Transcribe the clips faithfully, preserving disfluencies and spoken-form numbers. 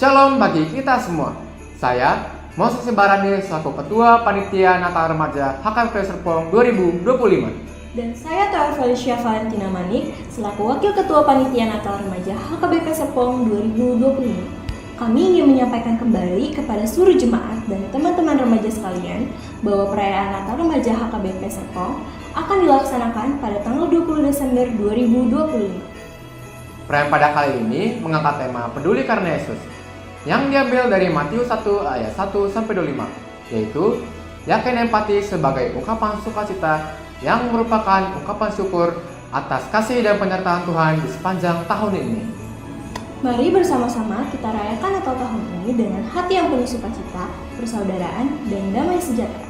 Shalom bagi kita semua. Saya, Moses Sibarani, selaku Ketua Panitia Natal Remaja H K B P Serpong dua ribu dua puluh lima. Dan saya, Tora Felicia Valentina Manik, selaku Wakil Ketua Panitia Natal Remaja H K B P Serpong dua ribu dua puluh lima. Kami ingin menyampaikan kembali kepada seluruh jemaat dan teman-teman remaja sekalian bahwa perayaan Natal Remaja H K B P Serpong akan dilaksanakan pada tanggal dua puluh Desember dua ribu dua puluh lima. Perayaan pada kali ini mengangkat tema Peduli Karena Yesus, yang diambil dari Matius satu ayat satu sampai dua puluh lima, yaitu yakin empati sebagai ungkapan sukacita yang merupakan ungkapan syukur atas kasih dan penyertaan Tuhan di sepanjang tahun ini. Mari bersama-sama kita rayakan Natal tahun ini dengan hati yang penuh sukacita, persaudaraan, dan damai sejahtera.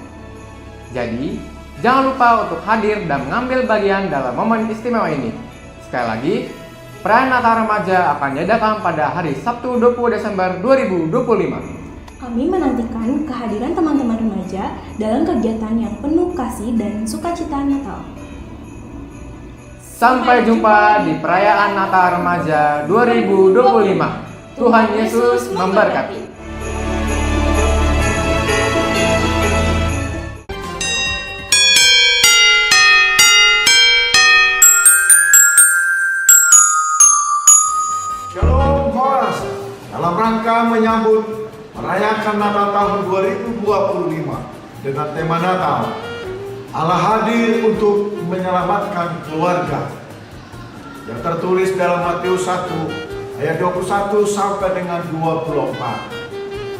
Jadi, jangan lupa untuk hadir dan mengambil bagian dalam momen istimewa ini. Sekali lagi, perayaan Natal Remaja akan diadakan pada hari Sabtu dua puluh Desember dua ribu dua puluh lima. Kami menantikan kehadiran teman-teman remaja dalam kegiatan yang penuh kasih dan sukacita Natal. Sampai jumpa di perayaan Natal Remaja dua ribu dua puluh lima. Tuhan Yesus memberkati. Shalom, horas. Dalam rangka menyambut merayakan Natal tahun dua ribu dua puluh lima dengan tema Natal, Allah hadir untuk menyelamatkan keluarga, yang tertulis dalam Matius satu ayat dua puluh satu sampai dengan dua puluh empat.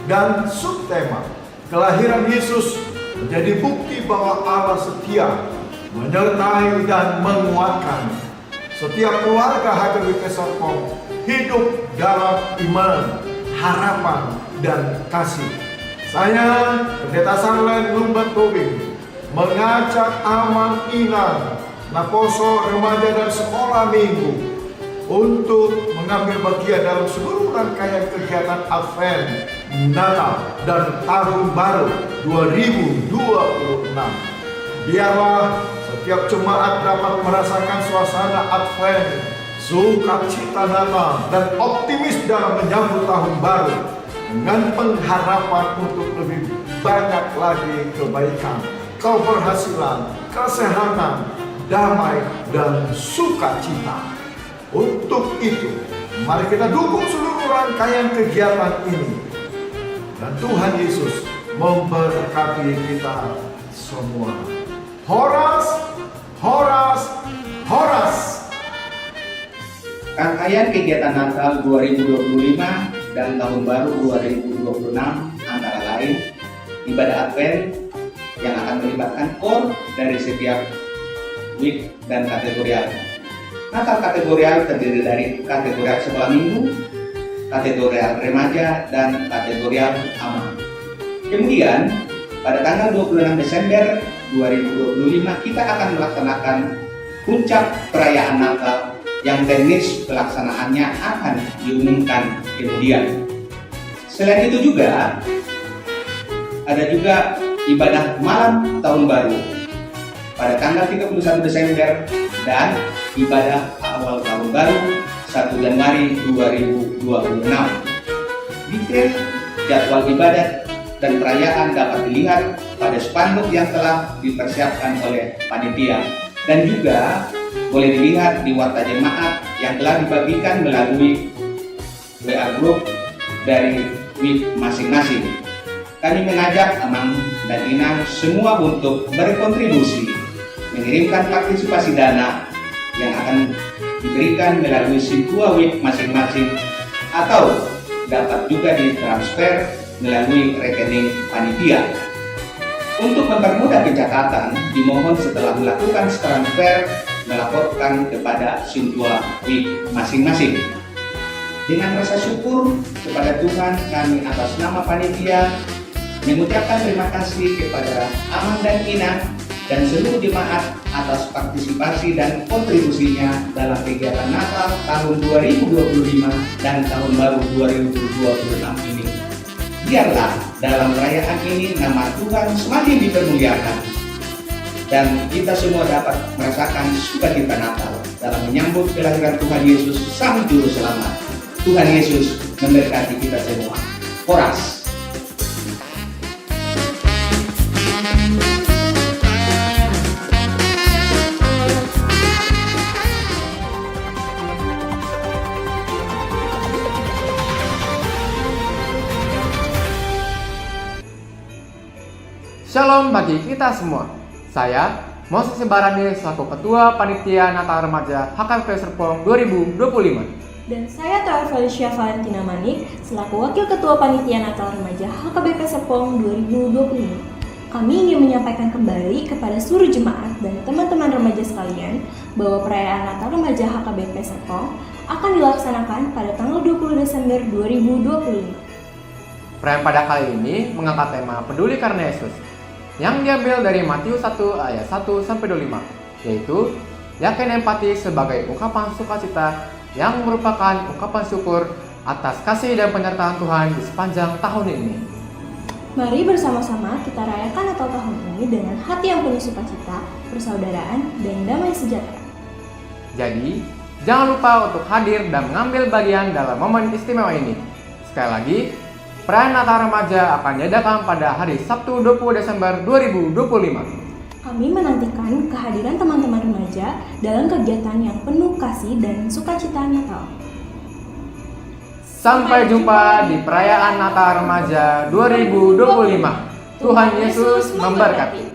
Dan subtema, kelahiran Yesus menjadi bukti bahwa Allah setia, menyertai, dan menguatkan setiap keluarga H K B P Serpong hidup dalam iman, harapan, dan kasih. Saya, Pendeta Sarlen Lumban Tobing, mengajak amang inang, naposo, remaja, dan sekolah minggu untuk mengambil bagian dalam seluruh rangkaian kegiatan Advent, Natal, dan Tahun Baru dua ribu dua puluh enam. Biarlah setiap jemaat dapat merasakan suasana Advent, sukacita Natal, dan optimis dalam menyambut Tahun Baru dengan pengharapan untuk lebih banyak lagi kebaikan, keberhasilan, kesehatan, damai, dan sukacita. Untuk itu, mari kita dukung seluruh rangkaian kegiatan ini. Dan Tuhan Yesus memberkati kita semua. Horas, horas, horas. Rangkaian kegiatan Natal dua ribu dua puluh lima dan Tahun Baru dua ribu dua puluh enam antara lain ibadah Advent yang akan melibatkan core dari setiap week dan kategorial. Natal kategorial terdiri dari kategorial sekolah minggu, kategorial remaja, dan kategorial amang. Kemudian, pada tanggal dua puluh enam Desember dua ribu dua puluh lima, kita akan melaksanakan puncak perayaan Natal yang teknis pelaksanaannya akan diumumkan kemudian. Selain itu juga, ada juga ibadah malam tahun baru pada tanggal tiga puluh satu Desember dan ibadah awal tahun baru satu Januari dua ribu dua puluh enam. Detail jadwal ibadah dan perayaan dapat dilihat pada spanduk yang telah dipersiapkan oleh panitia dan juga boleh dilihat di warta jemaat yang telah dibagikan melalui W A group dari week masing-masing. Kami mengajak amang dan inang semua untuk berkontribusi, mengirimkan partisipasi dana yang akan diberikan melalui sintua week masing-masing atau dapat juga ditransfer melalui rekening panitia. Untuk mempermudah pencatatan, dimohon setelah melakukan transfer melaporkan kepada sintua week masing-masing. Dengan rasa syukur kepada Tuhan, kami atas nama panitia mengucapkan terima kasih kepada amang dan inang dan seluruh jemaat atas partisipasi dan kontribusinya dalam kegiatan Natal tahun dua ribu dua puluh lima dan Tahun Baru dua ribu dua puluh enam ini. Biarlah dalam perayaan ini nama Tuhan semakin dipermuliakan dan kita semua dapat merasakan sukacita Natal dalam menyambut kelahiran Tuhan Yesus, Sang Juru Selamat. Tuhan Yesus memberkati kita semua. Horas. Shalom bagi kita semua. Saya, Moses Sibarani, selaku Ketua Panitia Natal Remaja H K B P Serpong dua ribu dua puluh lima. Dan saya, Tora Felicia Valentina Manik, selaku Wakil Ketua Panitia Natal Remaja H K B P Serpong dua ribu dua puluh lima. Kami ingin menyampaikan kembali kepada seluruh jemaat dan teman-teman remaja sekalian bahwa perayaan Natal Remaja H K B P Serpong akan dilaksanakan pada tanggal dua puluh Desember dua ribu dua puluh lima. Perayaan pada kali ini mengangkat tema Peduli Karena Yesus, yang diambil dari Matius satu ayat satu sampai dua puluh lima, yaitu, yakin empati sebagai ungkapan sukacita yang merupakan ungkapan syukur atas kasih dan penyertaan Tuhan di sepanjang tahun ini. Mari bersama-sama kita rayakan Natal tahun ini dengan hati yang penuh sukacita, persaudaraan, dan damai sejahtera. Jadi, jangan lupa untuk hadir dan mengambil bagian dalam momen istimewa ini. Sekali lagi, perayaan Natal Remaja akan diadakan pada hari Sabtu dua puluh Desember dua ribu dua puluh lima. Kami menantikan kehadiran teman-teman remaja dalam kegiatan yang penuh kasih dan sukacita Natal. Sampai jumpa di perayaan Natal Remaja dua ribu dua puluh lima. Tuhan Yesus memberkati.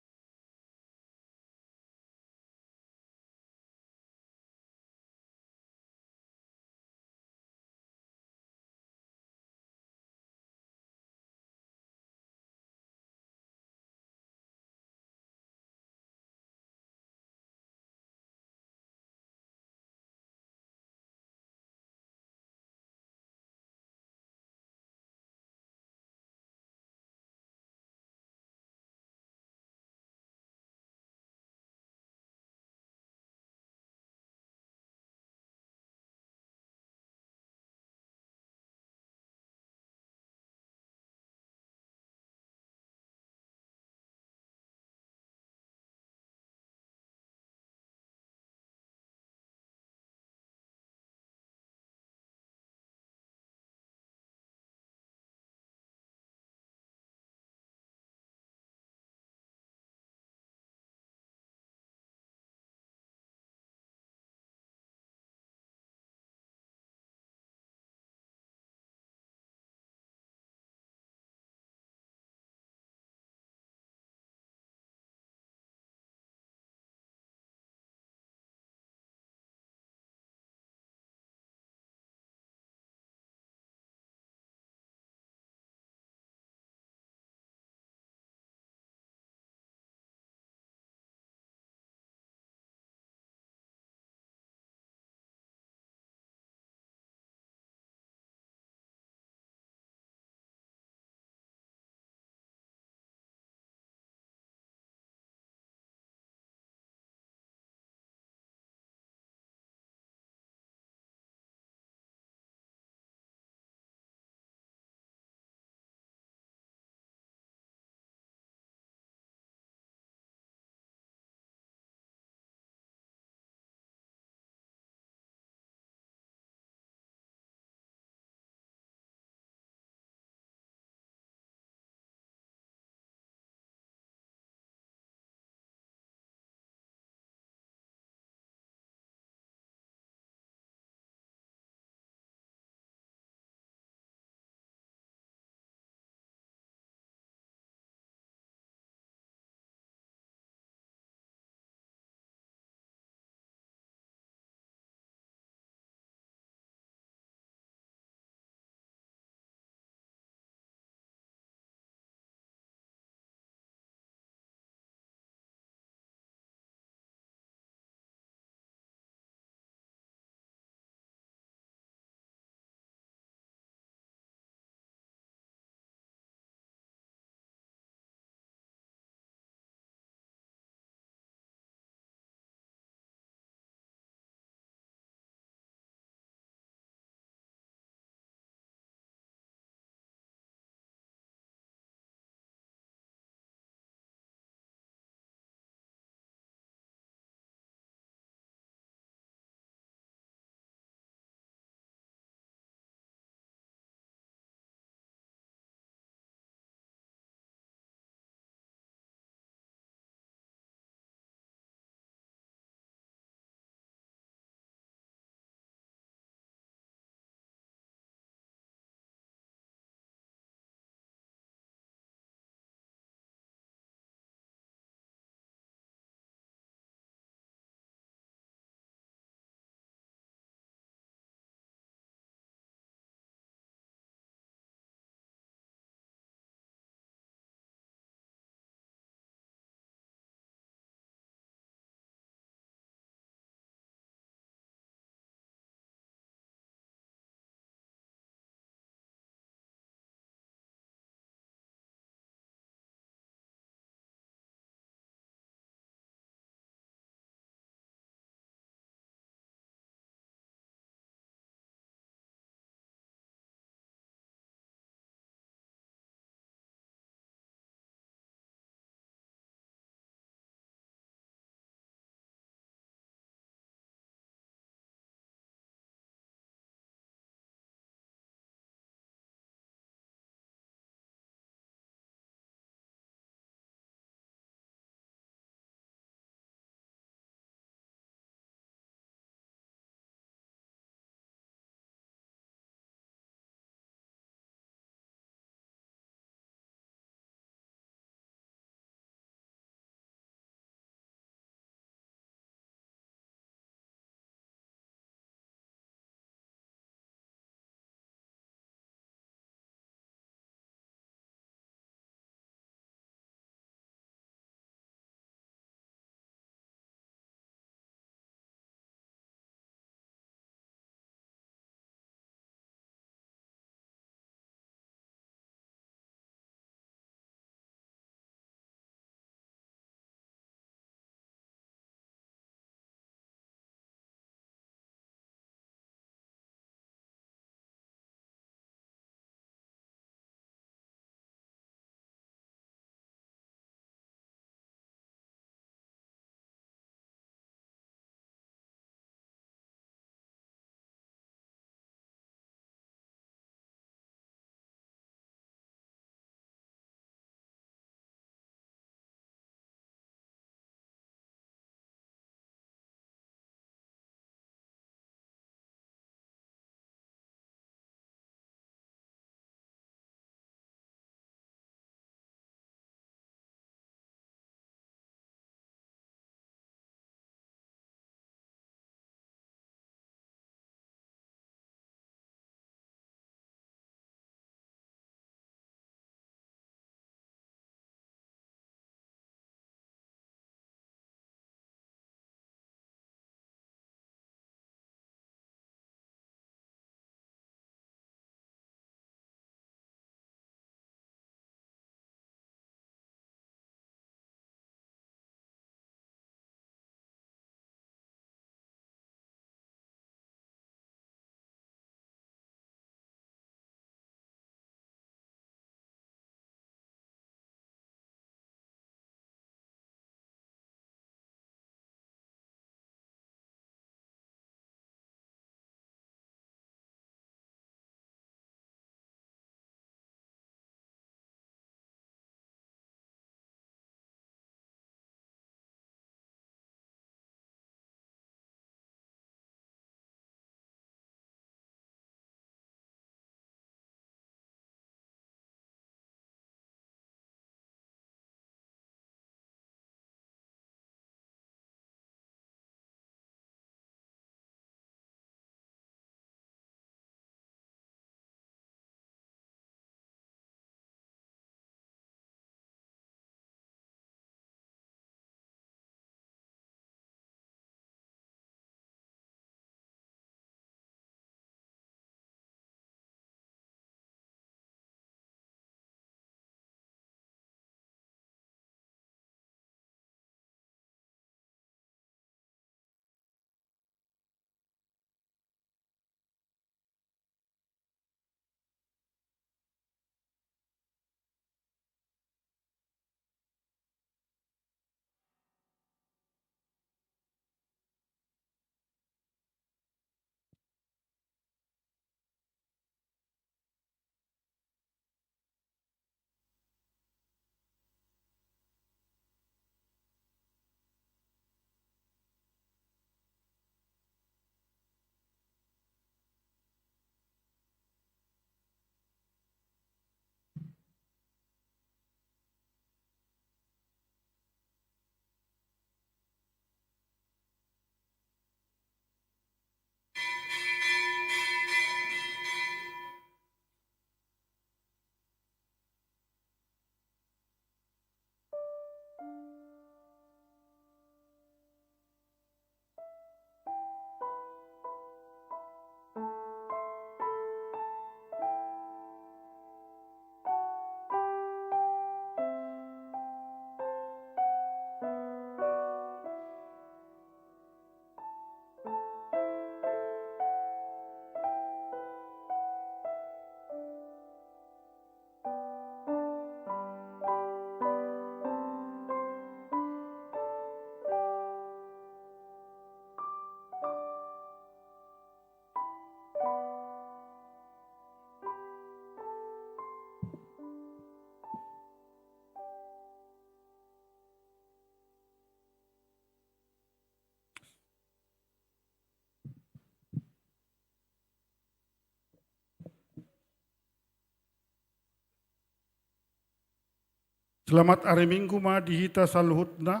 Selamat ari Minggu ma di hita saluhutna.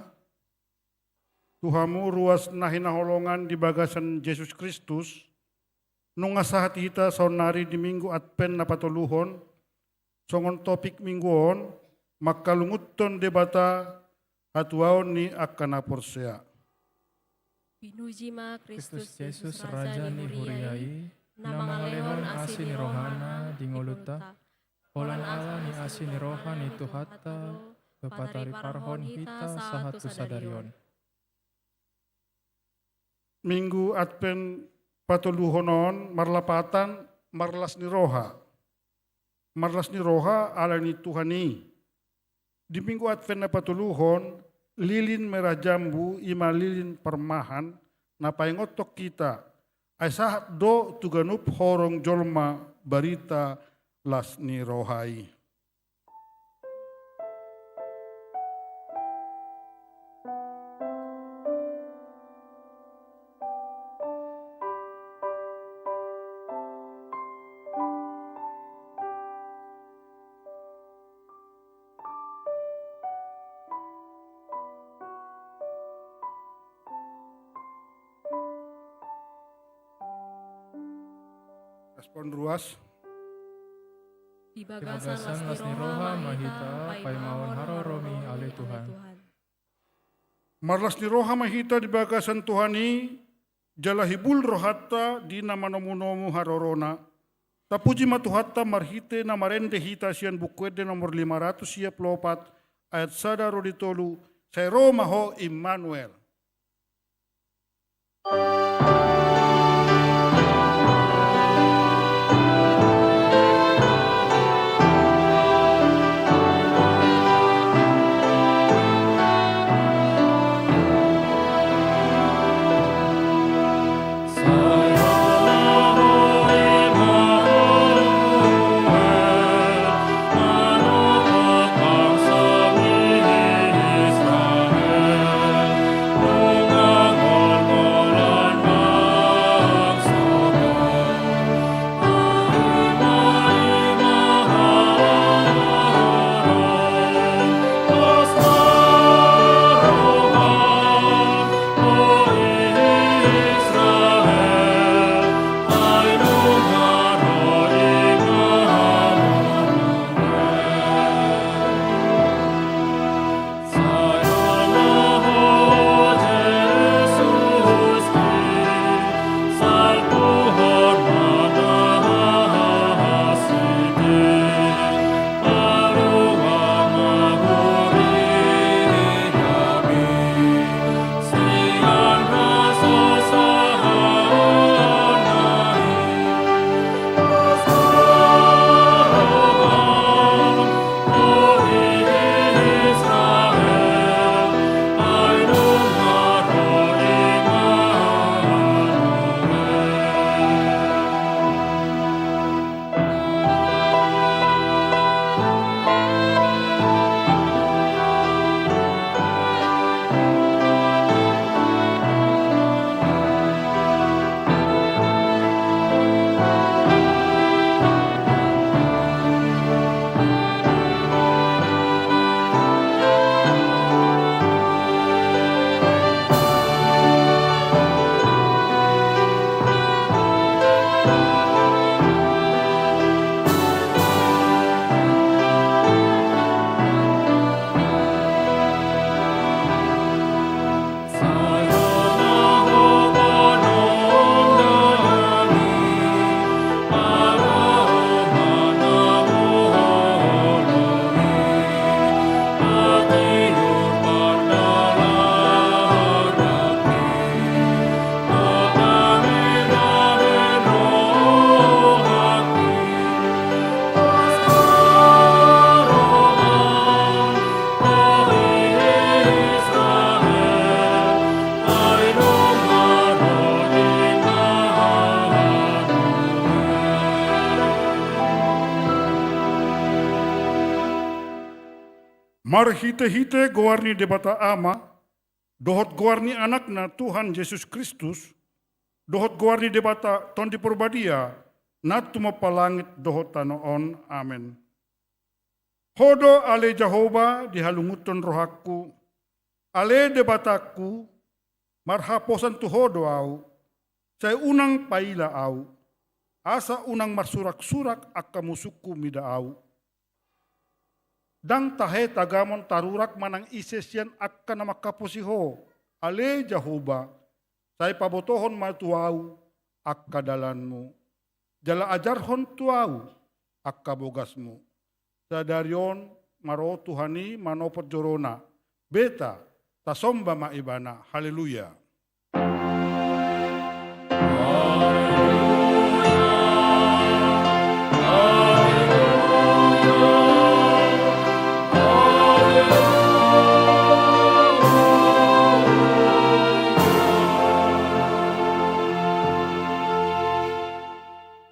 Tu hamu ruas na hinaholongan di bagasan Jesus Kristus, nunga sahat hita saonnari di Minggu Advent na patoluhon, songon topik Minggu on, mangkalungunhon Debata hatuaon ni angka na porsea. Pinuji ma Kristus Jesus, Raja ni huria i, na mangalehon asi ni rohana di ngolunta. Holan ala ni asi ni roha ni Tuhanta, do patariparhon hita sahat tu sadari on. Minggu Advent patoluhon on marlapatan marlas ni roha. Marlas ni roha ala ni Tuhan i. Di Minggu Advent na patoluhon, lilin merah jambu, i ma lilin parmahan, na paingothon hita, ai sahat do tu ganup horong jolma barita las ni roha i. Respon ruas. Di bagasan las ni roha ma hita paimahon haroromi, ale Tuhan. Marlas ni roha ma hita di bagasan Tuhan i, jala hibul rohanta di na manomunomu harorona. Tapuji ma Tuhanta marhite na marende hita sian Buku Ende nomor lima ratus sia pulu opat, ayat sada ro di tolu, sai ro ma Ho Immanuel. Marhitehite goar ni Debata Ama, dohot goar ni Anakna Tuhan Jesus Kristus, dohot goar ni Debata Tondi Parbadia, na tumompa langit dohot tano on. Amen. Ho do ale Jahowa dihalungunhon rohangku, ale Debatangku, marhaposan tu Ho do ahu, sai unang paila ahu, asa unang marsuraksurak angka musungku mida ahu. Ndang tahe tagamon tarurak manang ise sian angka na manghaposi Ho, ale Jahowa, sai pabotohon ma tu ahu angka dalanMu, jala ajarhon tu ahu angka bogasMu. Sadari on ma ro Tuhan i manopot joroNa, beta, tasomba ma Ibana. Haleluya.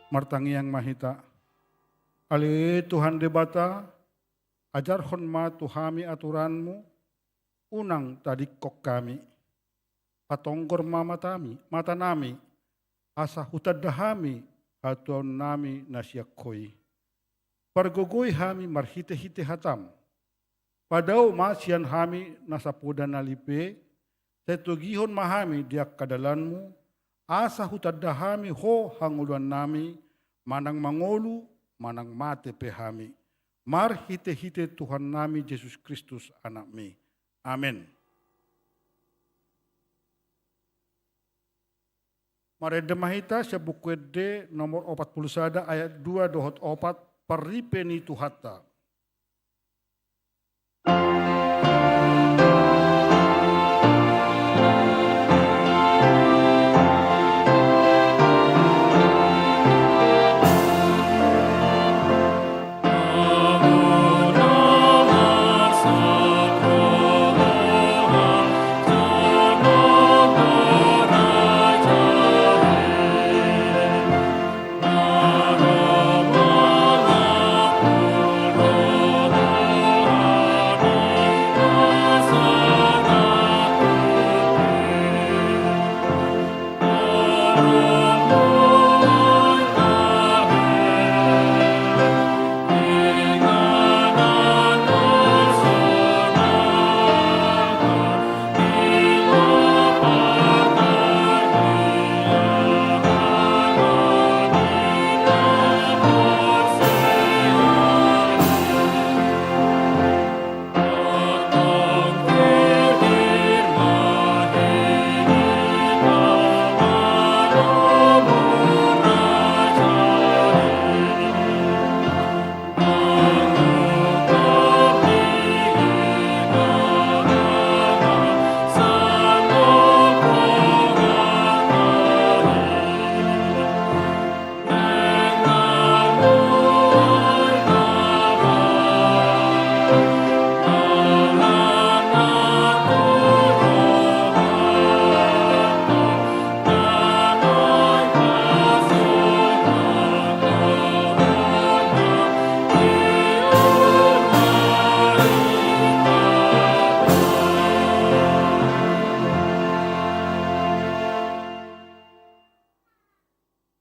Martangiang ma hita. Ale Tuhan Debata, ajarhon ma tu hami aturanMu, unang tadingkon hami. Patonggor ma matami, matanami, asa hutanda hami hatuaonnami na sian Ho i. Pargogoi hami marhitehite hataM. Padao ma sian hami na sapoda na lim be, sai togihon ma hami di angka dalanMu, asa hutanda hami Ho hangoluannami, manang mangolu, manang mate pe hami. Marhitehite Tuhannami Jesus Kristus, AnakMi. Amen. Marende ma hita sian Buku Ende nomor opat pulu sada ayat dua dohot opat, Parripe ni Tuhanta.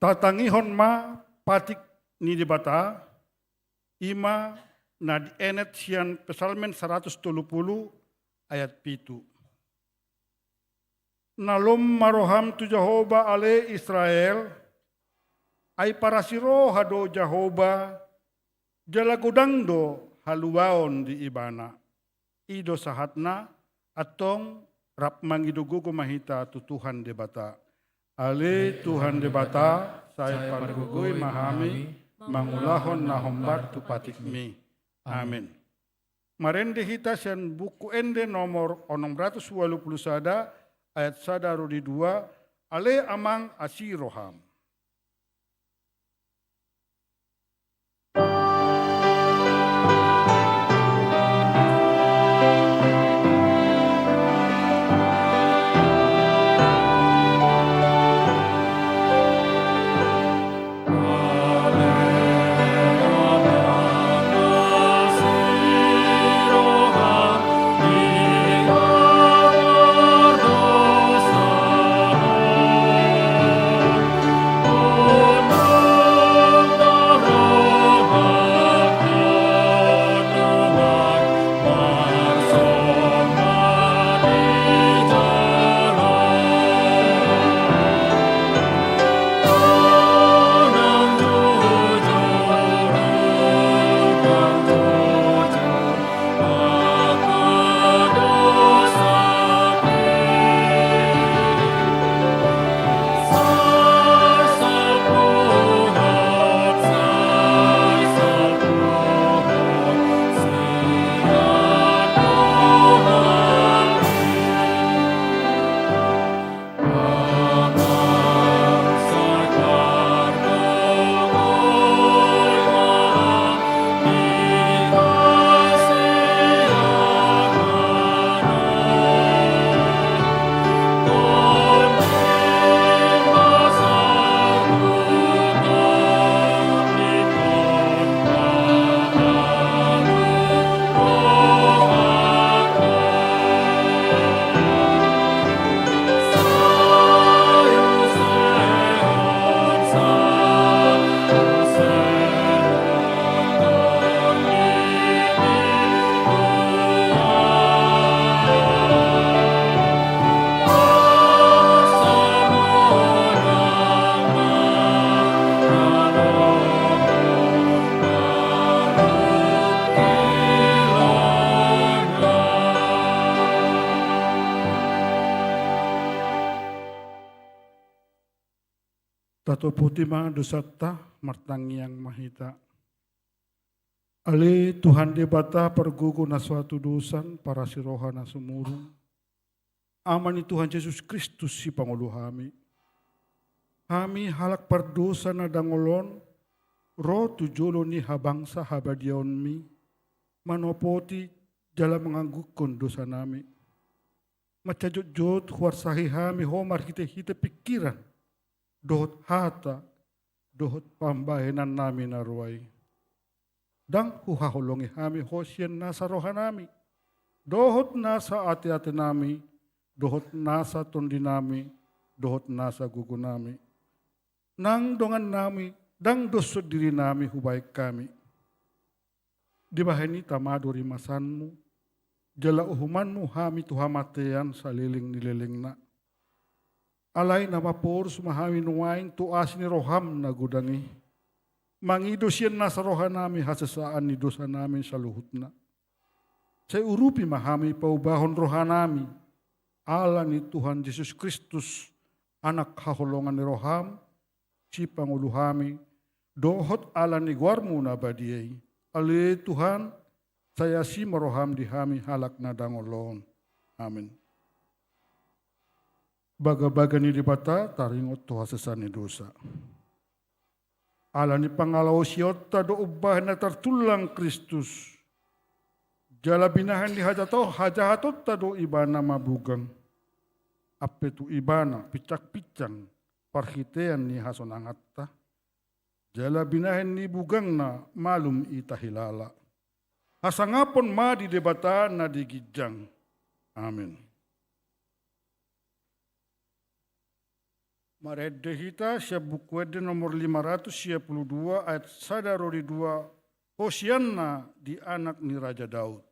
Tatangihon ma patik ni Debata, i ma na dienet sian Psalmen saratus tolu pulu ayat pitu. Na lom ma roham tu Jahowa ale Israel, ai parasiroha do Jahowa, jala godang do haluaon di Ibana. I do sahatna, antong rap mangido gogo ma hita tu Tuhan Debata. Ale Tuhan Debata, sai pargogoi ma hami, mangulahon na hombar tu patikmi. Amen. Marende hita sian Buku Ende nomor onom ratus ualu pulu sada, ayat sada ro di dua, ale Amang asi roham. Tatopoti ma dosanta, martangiang ma hita. Ale Tuhan Debata, pargogo na so hatudosan, parasi roha na sumurung, Ama ni Tuhan Jesus Kristus, sipangolu hami. Hami halak pardosa na dangol on, ro tu jolo ni habangsa habadiaonmi, manopoti jala manganggungkon dosanami. Mansai jotjot huarsahi hami Ho marhitehite pingkiran, dohot hata, dohot pambahenannami na roa i. Ndang huhaholongi hami Ho sian nasa rohanami, dohot nasa ateatenami, dohot nasa tondinami, dohot nasa gogonami. Nang dongannami, ndang dos sondirinami hubahen hami. Dibahen i tama do rimasanmu, jala uhumanmu hami tu hamatean saleleng ni lelengna. Alai na maporus ma hami nuaeng tu asi ni roham na godang i, mangido sian nasa rohanami hasesaan ni dosanami saluhutna. Sai urupi ma hami paubahon rohanami, ala ni Tuhan Jesus Kristus, Anak haholongan ni roham, sipangolu hami, dohot ala ni goarmu na badia i. Ale Tuhan, sai asi ma roham di hami halak na dangol on. Amin. Bagabaga ni Debata taringot tu hasesaan ni dosa. Ala ni pangalaosionta do umbahen na tartullang Kristus. Jala binahen ni hajato-, hajahatonta do Ibana mabugang. Ampe tu Ibana pinsangpinsang parhitean ni hasonanganta. Jala binahen ni bugangna malum hita hilala. Hasangapon ma di Debata na di ginjang. Amin. Marende hita sian Buku Ende nomor lima ratus sia pulu dua, ayat sada ro di dua, Hosianna di Anak ni Raja Daud.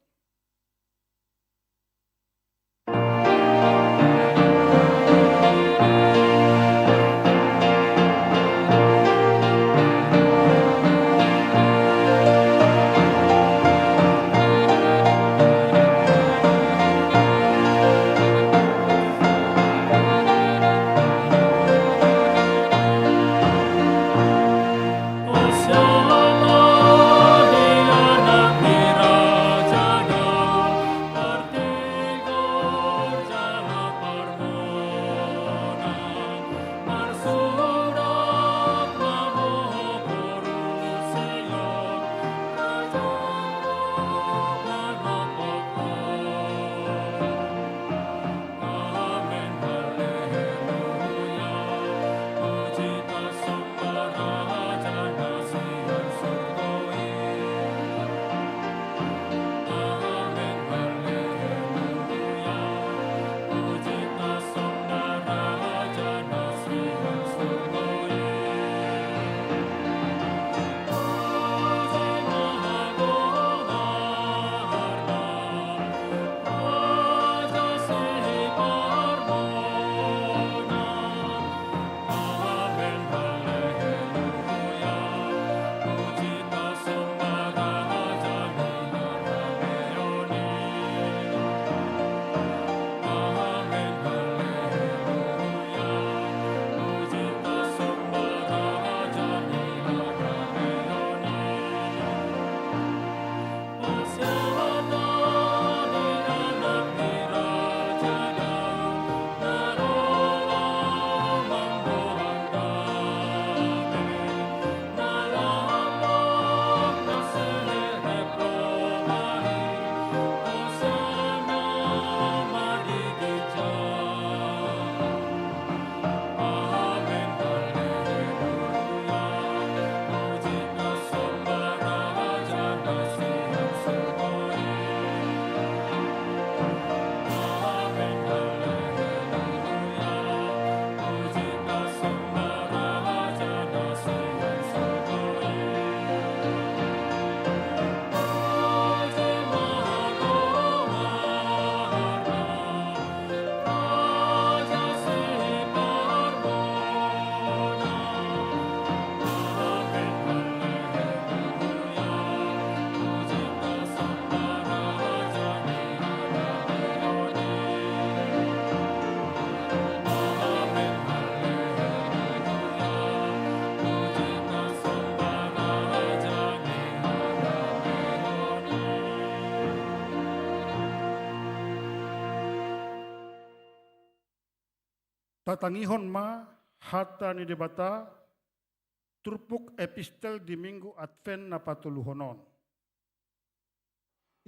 Tatangihon ma hata ni Debata, turpuk epistel di Minggu Advent na patoluhon on.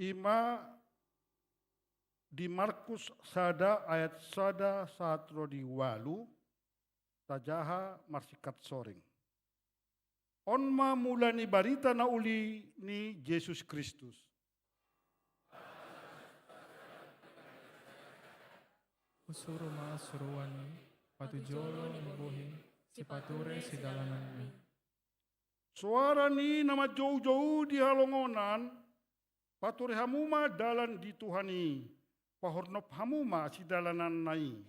I ma di Markus sada ayat sada sahat ro di ualu, tajaha marsingkat soring. On ma mula ni barita na uli ni Jesus Kristus. Husuru ma suruan i, patujolo ni bohim, sipature sidalananmi. Soara ni na manjoujou di halongonan, pature hamu ma dalan di Tuhan i, pahornop hamu ma sidalananna i.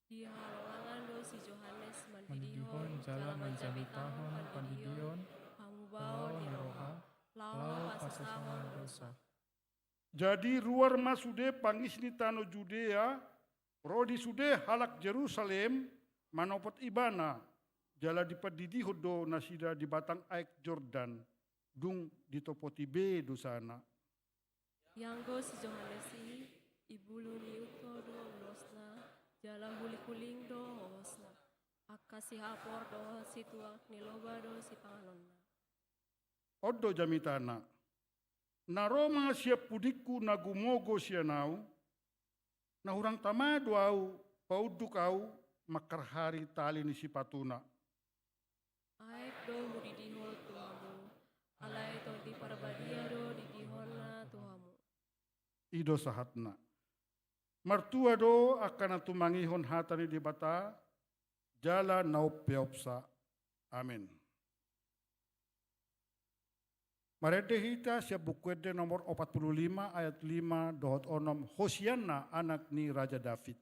Di halongangan do si Johannes mandidihon, jala manjamitahon pandidion, pamubao ni roha, laho pasasaor dosa. Jadi ruar ma sude pangis ni tano Judea, ro di sude halak Jerusalem, manopot ibana, jala dipandidihon do nasida di batang aek Jordan, dung ditopoti be dosana. Ianggo si Johannes i, ibulu ni unto do ulosna, jala hulinghuling do hohosna. Angka sihapor dohot situak ni loba do sipanganonna. On do jamitana. Na ro ma sian pudingku na gumogo sian ahu, na hurang tama do ahu, paunduk ahu, mangkarhari tali ni sipatuna. Aek do hudidihon tu hamu, alai Tondi Parbadia do didihonna tu hamu. I do sahatna. Martua do angka na tumangihon hata ni Debata, jala na umpeopsa. Amen. Marende hita sian Buku Ende nomor opat pulu lima ayat lima dohot onom, Hosianna anak ni Raja David.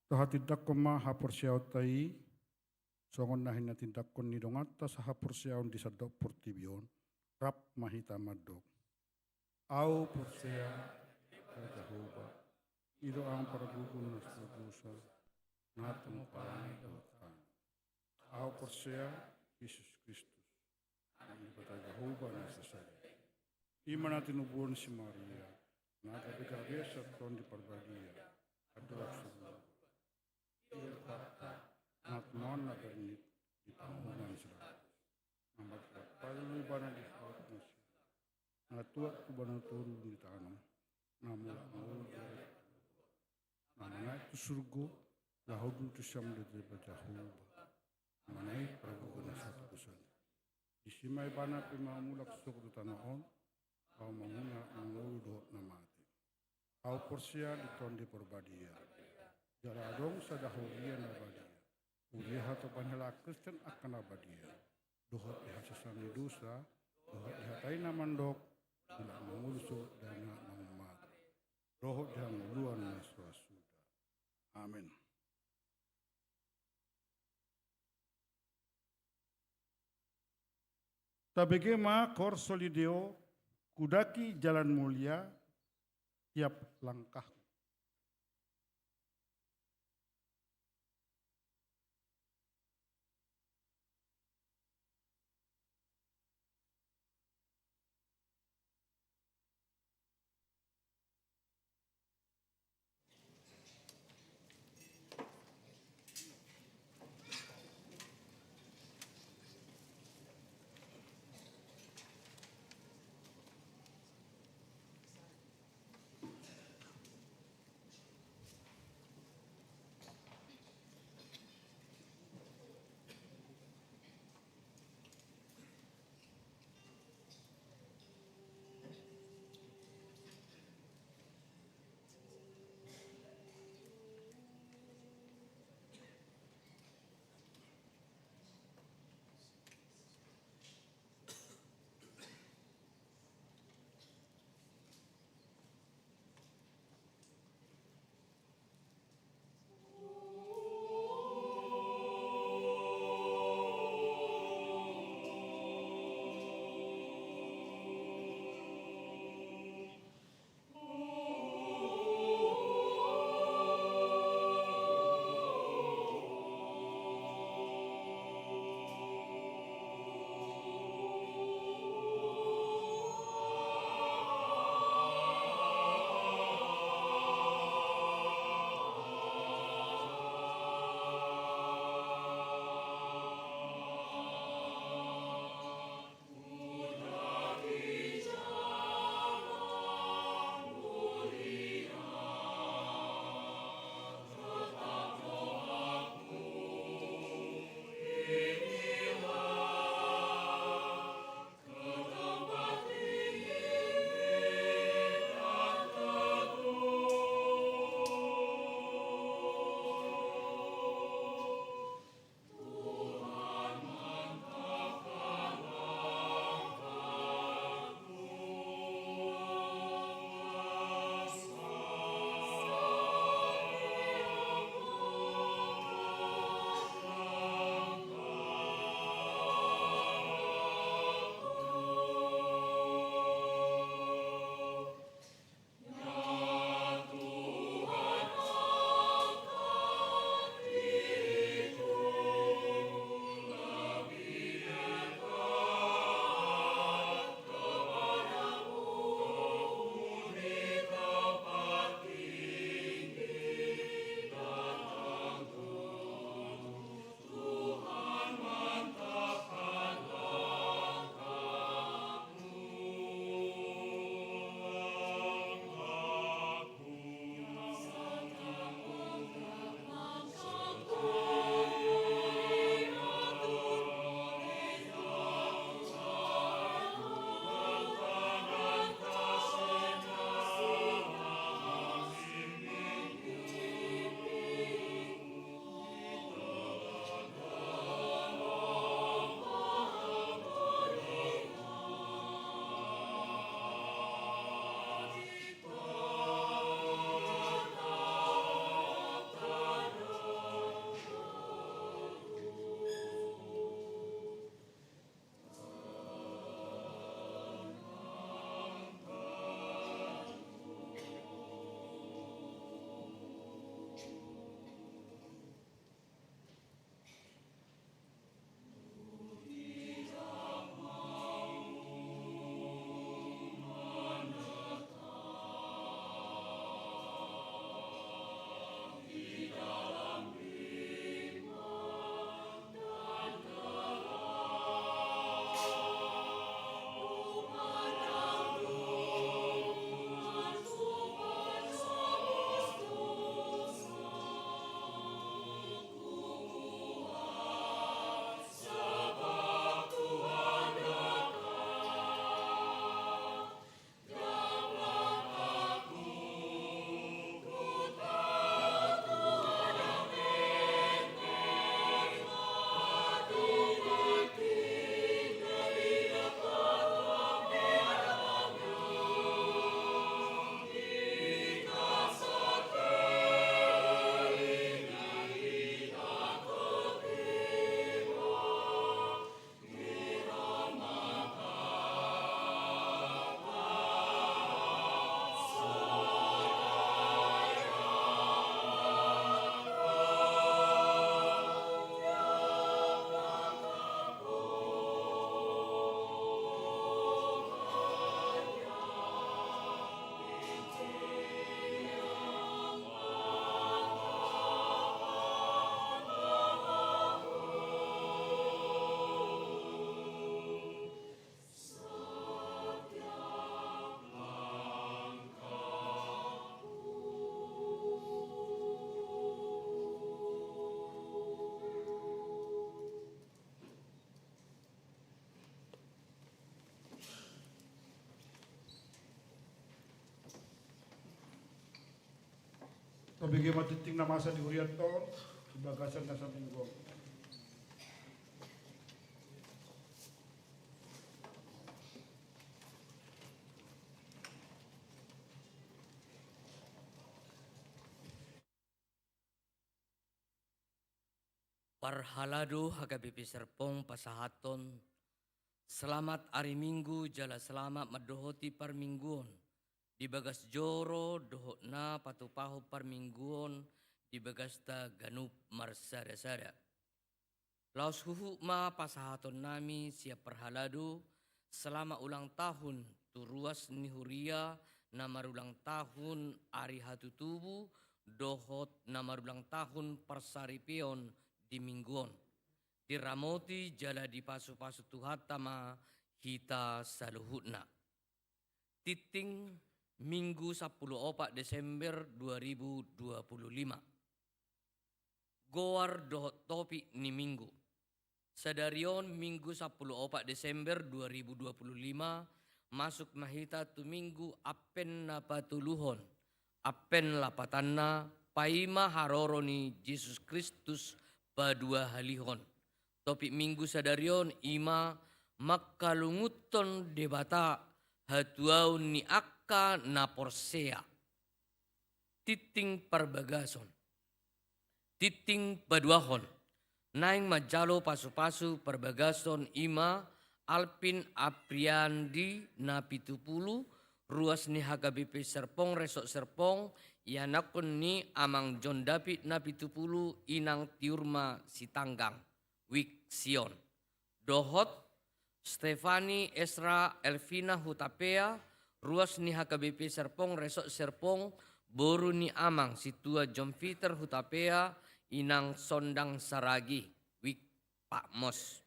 Tahatindangkon ma haporseaonta i, songon na hinatindangkon ni donganta sahaporseaon di sandok portibi on, rap ma hita mandok. Ahu porsea, Jahowa, i do Am pargogo na so dosa, na tumompa langit dohot tano. Ahu porsea, Jesus Kristus, Anak ni Debata Jahowa na so sada i. I ma na tinubuhon si Maria, na gabegabe sian Tondi Parbadia, andorang so burju. I do Tuhanta, na tumaon na bernit di pangomoan si Pilatus. Na marpatpadu do ibana di halak na siala. Na tuat tu banua toru di tano. Na mulak mangolu di ari. Na manaek tu surgo, laho duduk tu siam ni Debata Jahowa. Na manaek pargogo na sahatosan i. Disi ma ibana pe mamulak sogot tu tano on, laho mamuna na mangolu dohot na mate. Ahu porsea di Tondi Parbadia. Jala adong sada huria na badia. Huria hatopan ni halak Kristen angka na badia. Dohot di hasesaan ni dosa, dohot di hata i na mandok, mulak mangolu sogot di na naung mate. Dohot di hangoluan na so ra suda. Amen. Tabege ma Cor Soli Deo, hudaki jalan mulia tiap langkahku. Bege ma tingting na masa di hurianta on di bagasan na saminggu on. Parhalado H K B P Serpong pasahathon selamat ari Minggu jala selamat mandohoti parmingguon di bagas joro dohot na patupahon parmingguon di bagasta ganup marsada-sada. Laos huhut ma pasahatonnami sian parhalado selamat ulang tahun tu ruas ni huria na marulang tahun ari hatutubu dohot na marulang tahun parsaripeon di Minggu on. Diramoti jala dipasupasu Tuhanta ma hita saluhutna. Tingting, Minggu sampulu opat Desember dua ribu dua puluh lima. Goar dohot topik ni Minggu sadari on, Minggu sampulu opat Desember dua ribu dua puluh lima, masuk ma hita tu Minggu Advent na patoluhon. Advent lapatanna paima haroro ni Jesus Kristus paduahalihon. Topik Minggu sadari on i ma mangkalungunhon Debata hatuaon ni angka na porsea. Tingting parbagason. Tingting paduahon. Naeng manjalo pasupasu parbagason i ma Alvin Apriandi na pitupulu, ruas ni H K B P Serpong, Resort Serpong, ianakhon ni Amang John David na pitupulu, Inang Tiurma Sitanggang, Wik Sion. Dohot Stefani Esra Elvina Hutapea, ruas ni H K B P Serpong, Resort Serpong, boru ni Amang Sintua John Peter Hutapea, Inang Sondang Saragih, Wik Patmos.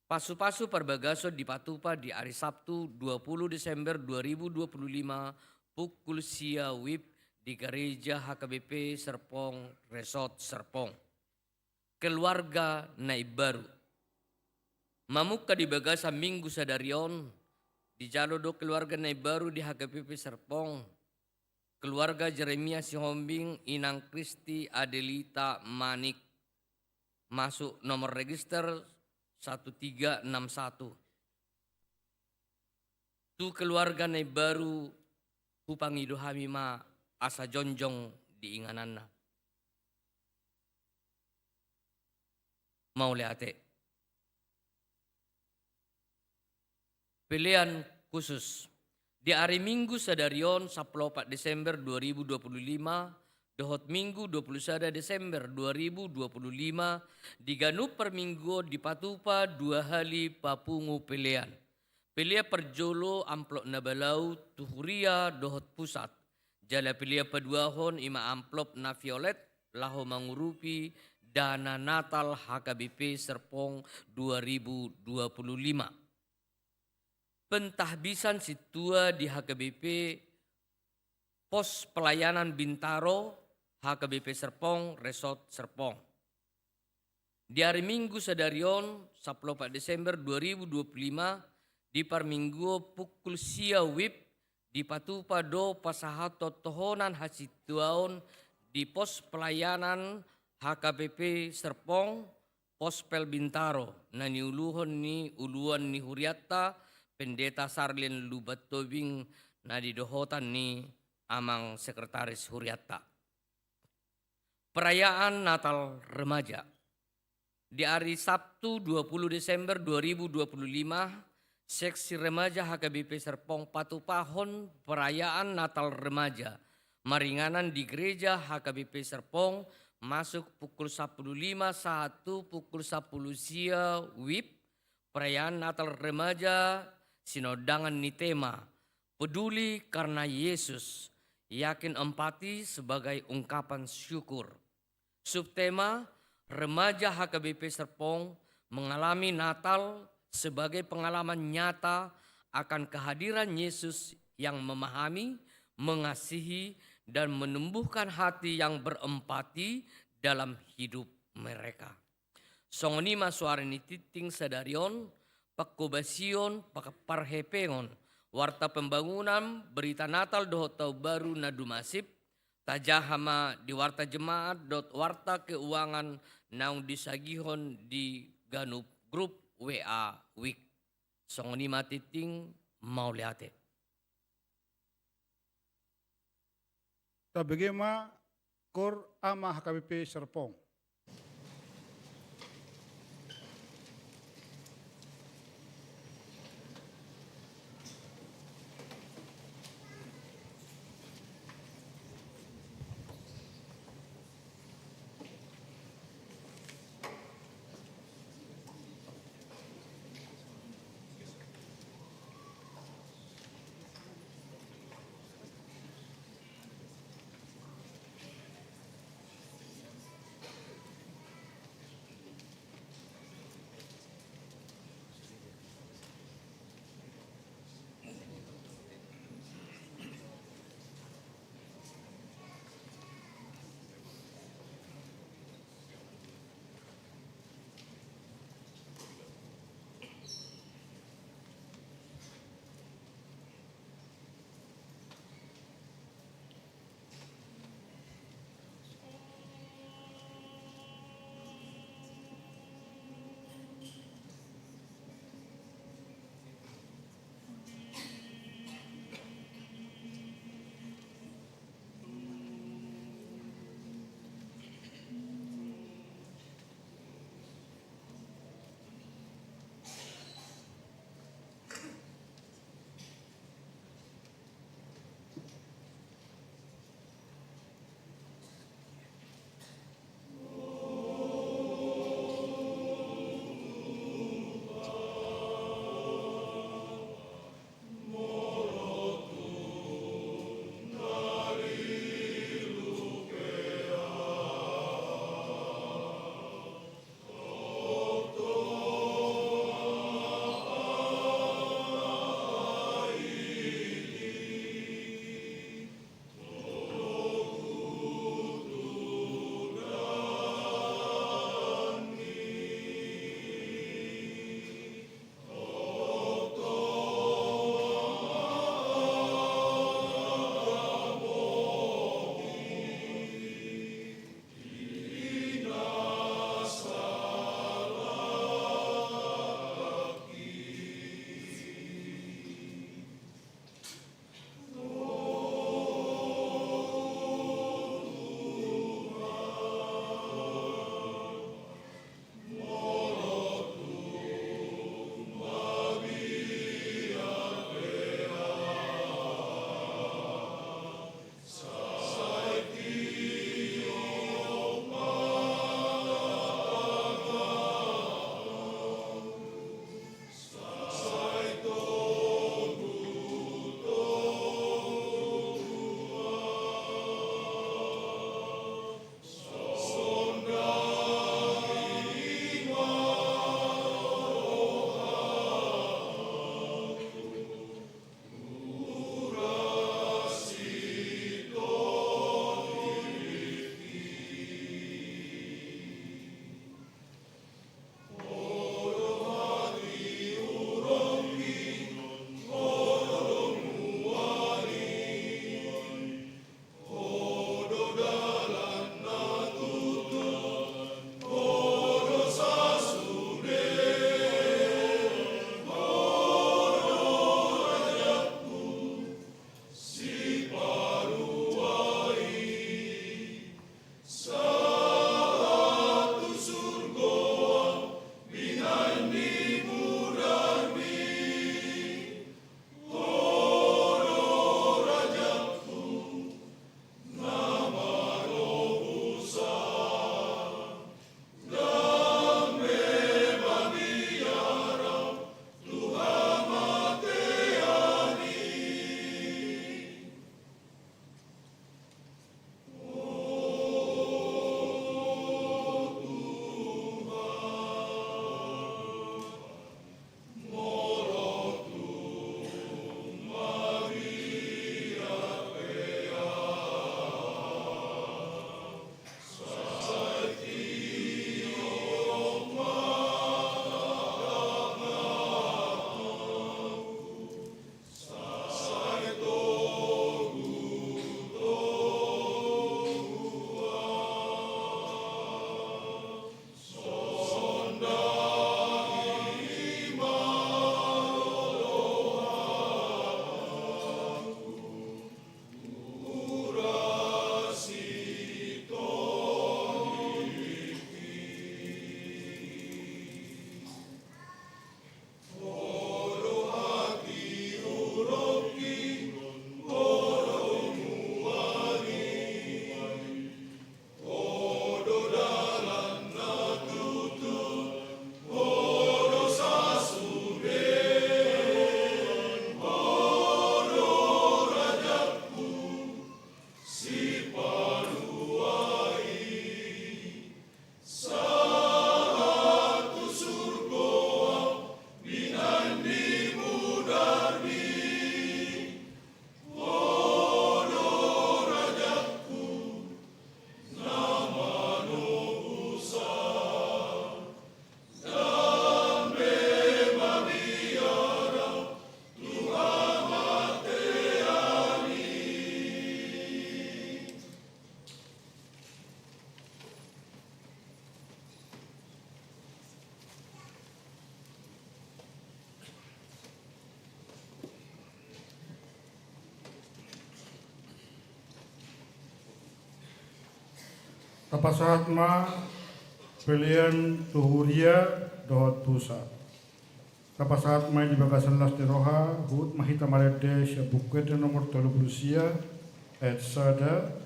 Pasupasu parbagason dipatupa di ari Sabtu dua puluh Desember dua ribu dua puluh lima, pukul sia wib di Gareja H K B P Serpong, Resort Serpong. Keluarga na imbaru. Mamungka di bagasan Minggu sadari on, dijalo do keluarga na imbaru di H K B P Serpong. Keluarga Jeremia Sihombing, Inang Kristi Adelita Manik, masuk nomor register satu tiga enam satu. Tu keluarga na imbaru hupangido hami ma asa jongjong di ingananna. Mauliate. Pelean khusus. Di ari Minggu sadari on, sampulu opat Desember dua ribu dua puluh lima, dohot Minggu dua puluh sada Desember dua ribu dua puluh lima, di ganup parmingguon dipatupa dua hali papungu pelean. Pelean parjolo amplop na balau tu huria dohot pusat. Jala pelean paduahon i ma amplop na violet laho mangurupi dana Natal H K B P Serpong dua ribu dua puluh lima. Pentahbisan sintua di H K B P Pos Pelayanan Bintaro, H K B P Serpong, Resort Serpong. Di ari Minggu sadari on, sampulu opat Desember dua ribu dua puluh lima, di parmingguon pukul sia wib, dipatupa do pasahathon tohonan hasintuaon di Pos Pelayanan H K B P Serpong, Pospel Bintaro, na niuluhon ni uluan ni hurianta, Pendeta Sarlin Lumban Tobing, na di dohotan ni Amang Sekretaris Hurianta. Perayaan Natal Remaja. Di ari Sabtu dua puluh Desember dua ribu dua puluh lima, Seksi Remaja H K B P Serpong patupahon perayaan Natal Remaja maringanan di Gereja H K B P Serpong, masuk pukul sampulu lima sahat tu pukul sampulu sia wib. Perayaan Natal Remaja sinondangan ni tema Peduli Karena Yesus, Yakin Empati Sebagai Ungkapan Syukur. Subtema, Remaja H K B P Serpong mengalami Natal sebagai pengalaman nyata akan kehadiran Yesus yang memahami, mengasihi, dan menumbuhkan hati yang berempati dalam hidup mereka. Songon i ma suara ni tingting sadari on, panghobasion, pa-, parhepengon, warta pembangunan, berita Natal dohot taon baru na dumasip, Tajaha ma di warta jemaat dohot warta keuangan naung disagihon di ganup grup W A Wik. Songon i ma tintin, mauliate. Tabege ma, Koor Ama H K B P Serpong. Tapasahat ma pelean tu huria dohot pusat. Tapasahat ma i di bagasan las ni roha, huhut ma hita marende sian Buku Ende nomor tolu pulu sia, ayat sada,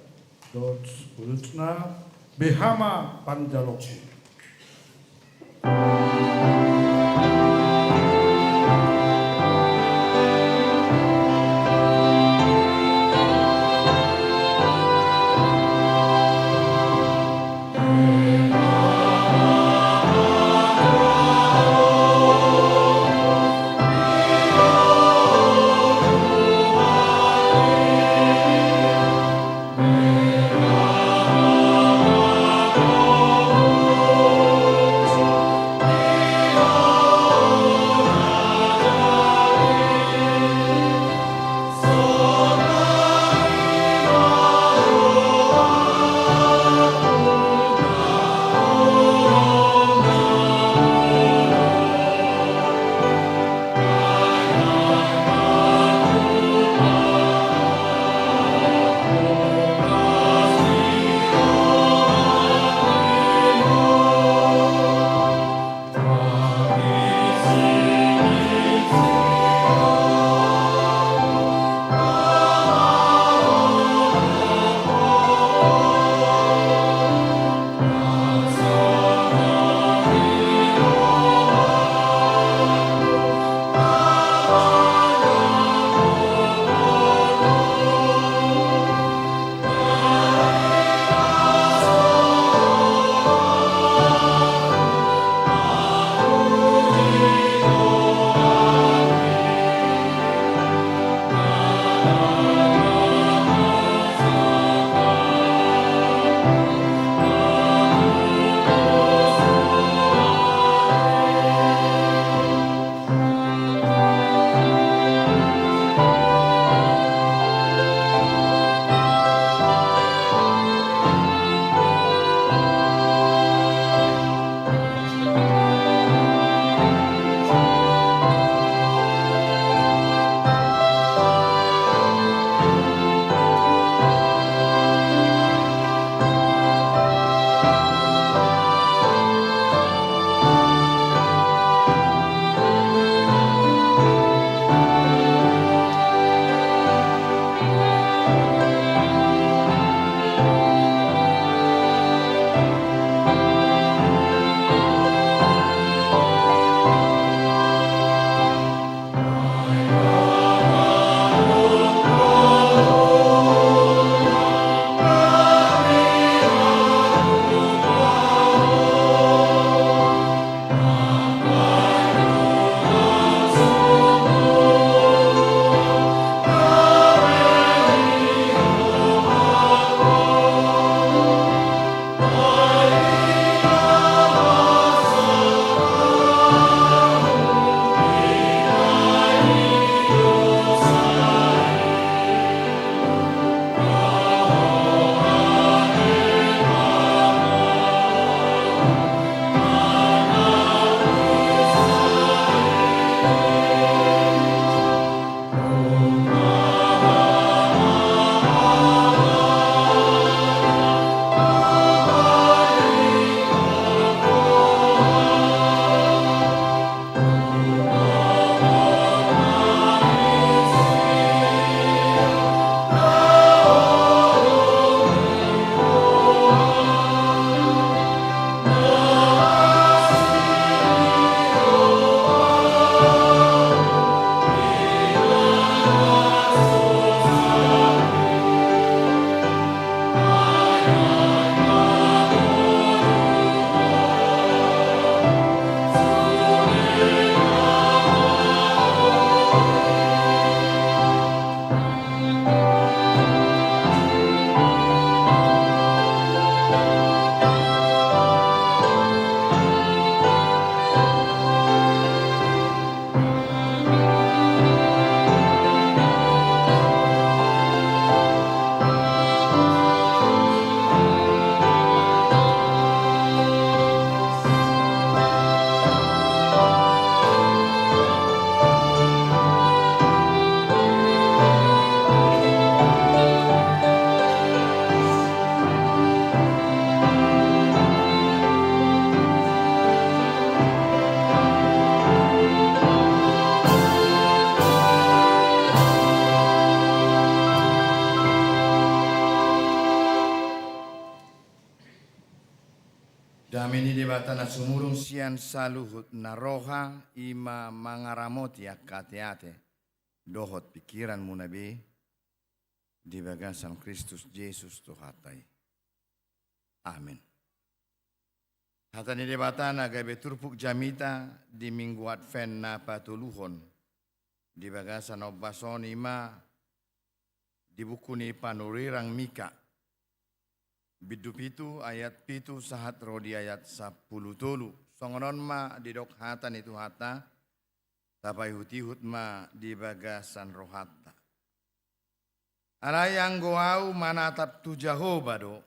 dohot ulusna, beha ma panjalokku. Debata na sumurung sian saluhut na roha, i ma mangaramoti angka ateate dohot pingkiranmuna be di bagasan Kristus Jesus Tuhanta i. Amen. Hata ni Debata na gabe turpuk jamita di Minggu Advent na patoluhon, di bagasan ombas on, i ma di buku ni panurirang Mika, bindu pitu, ayat pitu sahat ro di ayat sampulu tolu. Songon on ma didok hata ni Tuhanta, tapaihutihut ma di bagasan rohanta. Alai anggo ahu manatap tu Jahowa do,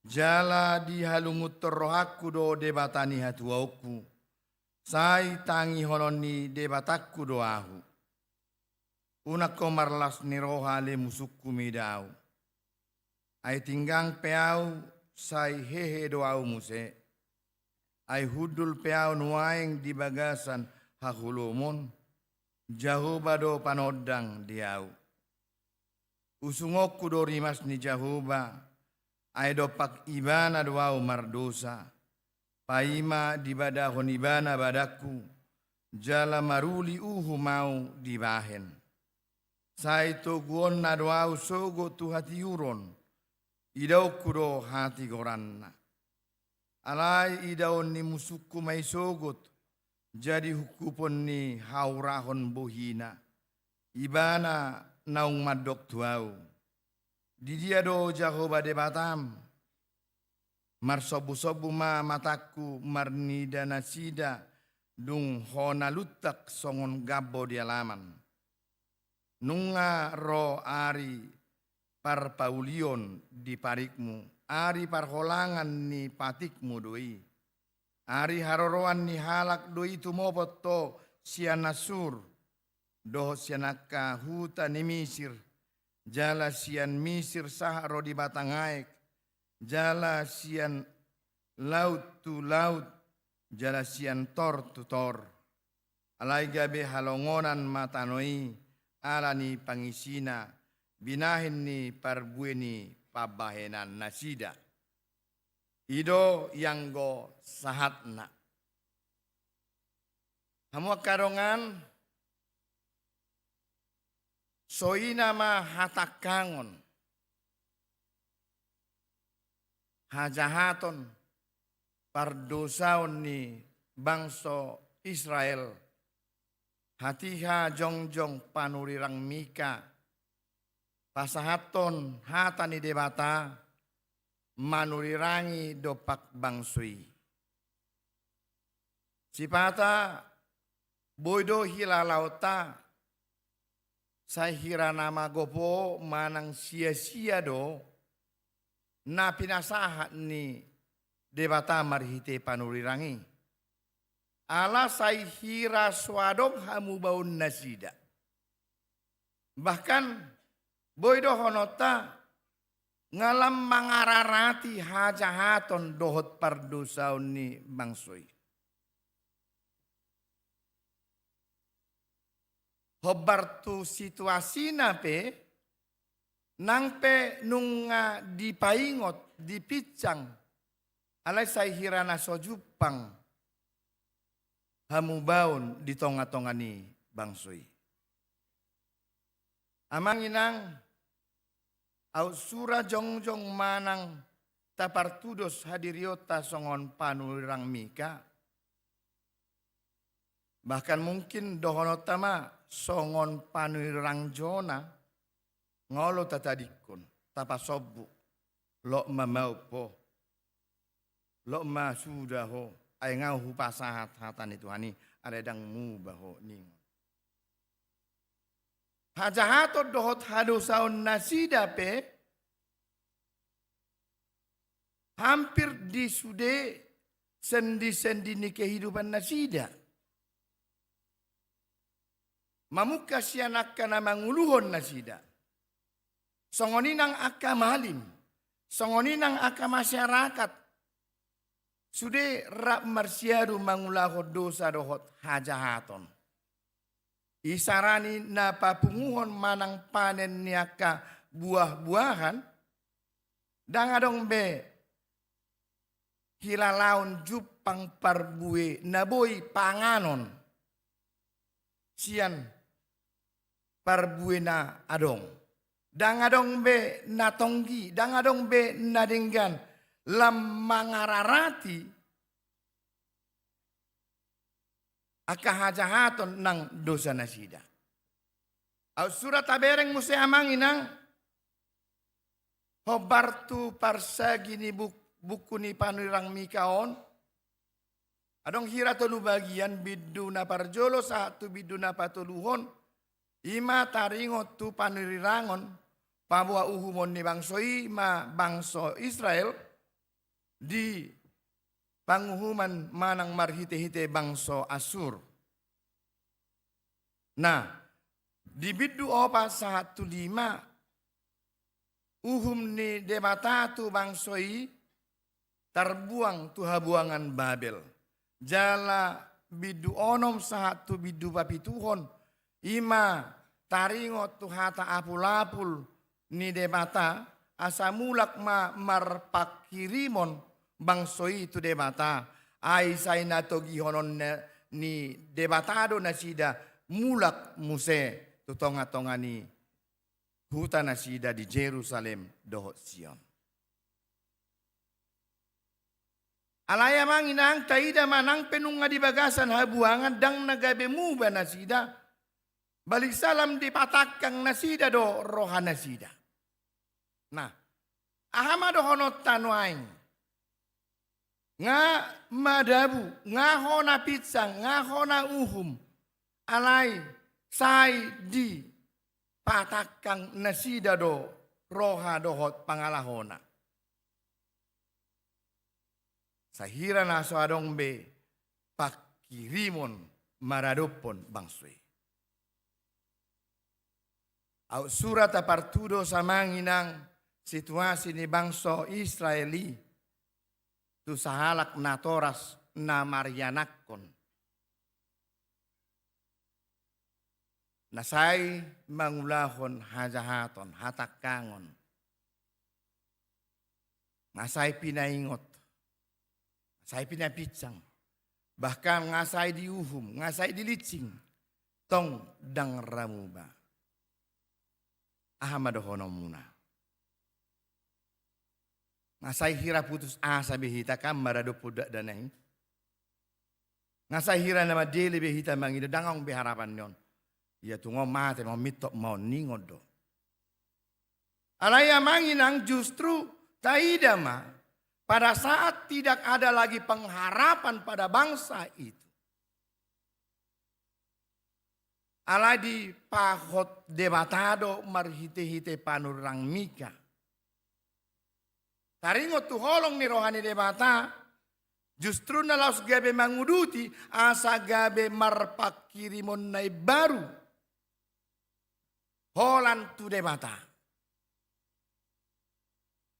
jala dihalungunhon rohangku do Debata ni hatuaonku, sai tangihonon ni Debatangku do ahu. Unang ho marlas ni roha ale musungku mida ahu. Ai tinggang pe ahu, sai hehe do ahu muse. Ai hundul pe ahu nuaeng di bagasan haholomon, Jahowa do panondang di ahu. Usungonku do rimas ni Jahowa, ai dompak Ibana do ahu mardosa, paima dibadahon Ibana badangku, jala maruli uhum ahu dibahen. Sai toguonna do ahu sogot tu hatiuron, idaonku do hatigoranna. Alai idaon ni musungku ma i sogot, jadi hungkupon ni haurahon bohina. Ibana naung mandok tu ahu: Didia do Jahowa Debatam? Marsombusombu ma matangku marnida nasida, dung hona luntak songon gambo di alaman. Nunga ro ari parpaulion di parikmu, ari parholangan ni patikmu do i. Ari haroroan ni halak do i tumopot ho sian Assur, dohot sian angka huta ni Misir, jala sian Misir sahat ro di batang aek, jala sian laut tu laut, jala sian tor tu tor. Alai gabe halongonan ma tano i ala ni pangisina, binahen ni parbue ni pambahenan nasida. I do ianggo sahatna. Hamu angka dongan, soina ma hatangkangon, hajahaton, pardosaon ni bangso Israel, hatiha jongjong panurirang Mika pasahathon hata ni Debata manurirangi dompak bangso i. Sipata boi do hilalaonta, sai hira na magopo manang sia-sia do na pinasahat ni Debata marhite panurirang i. Ala sai hira so adong hamubaon nasida. Bahkan, boi dohononta, nga lam mangararati hajahaton dohot pardosaon ni bangso i. Hombar tu situasina pe, nang pe nunga dipaingot, dipinsang, alai sai hira na so jumpang hamubaon di tonga-tonga ni bangso i. Amang inang, aut sura jongjong manang tapartudos hadirionta songon panurirang Mika. Bahkan mungkin dohononta ma songon panurirang Jona, nga olo tatadingkon, tapasombu, lot ma maup ho, lot ma suda ho, ai nga hupasahat hata ni Tuhan i, alai ndang muba ho ningon. Hajahaton dohot hadosaon nasida pe hampir di sude sendi-sendi ni kehidupan nasida. Mamungka sian angka na manguluhon nasida. Songon i nang angka malim, songon i nang angka masyarakat, sude rap marsiadu mangulahon dosa dohot hajahaton. Isarani na papunguhon manang panen ni angka buah-buahan, ndang adong be hilalaon jumpang pang parbue na boi panganon sian parbue na adong. Ndang adong be na tonggi, ndang adong be na denggan, lam mangararati angka hajahaton nang dosa nasida. Aut sura tabereng muse amang inang, hombar tu parsagi ni buk-, buku ni panurirang Mika on, adong hira tolu bagian, bindu na parjolo sahat tu bindu na patoluhon, i ma taringot tu panurirangon, paboa uhumon ni bangso i ma bangso Israel, di panguhuman manang marhite-hite bangso Asur. Nah, di bindu opat sahat tu lima, uhum ni Debata tu bangso i tarbuang tu habuangan Babel. Jala bindu onom sahat tu bindu papituhon, i ma taringot tu hata apul-apul ni Debata, asa mulak ma marpanghirimon bangso i tu Debata, ai sai na togihonon na-, ni Debata do nasida mulak muse tu tonga-tonga ni huta nasida di Jerusalem dohot Sion. Alai amang inang, taida ma nang pe nunga di bagasan habuangan ndang na gabe muba nasida, balik salam dipatangkang nasida do roha nasida. Nah, aha ma dohononta nuaeng? Nga madabu, nga hona pinsang, nga hona uhum, alai sai dipatangkang nasida do roha dohot pangalahona. Sahira na so adong be panghirimon maradophon bangso i. Aut sura tapartudos amang inang situasi ni bangso Israel i tu sahalak natoras na marianakhon, na sai mangulahon hajahaton, hatangkangon, nga sai pinaingot, nga sai pinapinsang, bahkan nga sai diuhum, nga sai dilinsing, tong ndang ra muba. Aha ma dohononmuna? Nga sai hira putus asa be hita kan maradophon dakdanak i? Nga sai hira na mandele be hita mangido ndang adong be harapan ni on? Ia tung on mate ma on, mintor ma on, ningon do. Alai amang inang, justru taida ma, pada saat tidak ada lagi pengharapan pada bangsa itu, alai dipahot Debata do marhite-hite panurirang Mika. Taringot tu holong ni roha ni Debata, justru na laos gabe manguduti asa gabe marpanghirimon na imbaru holan tu Debata.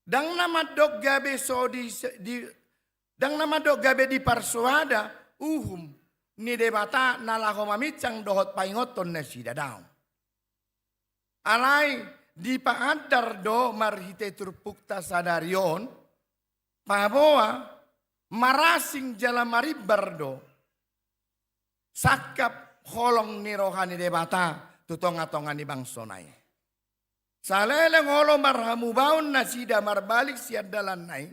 Ndang na mandok gabe so di, di, ndang na mandok gabe diparsoada uhum ni Debata na laho maminsang dohot paingothon nasida, daong. Alai dipaandar do marhite turpukta sadari on, paboa marasing jala marimbar do sangkap holong ni roha ni Debata tu tonga-tonga ni bangsona i. Saleleng olo marhamubaon nasida marbalik sian dalanna i,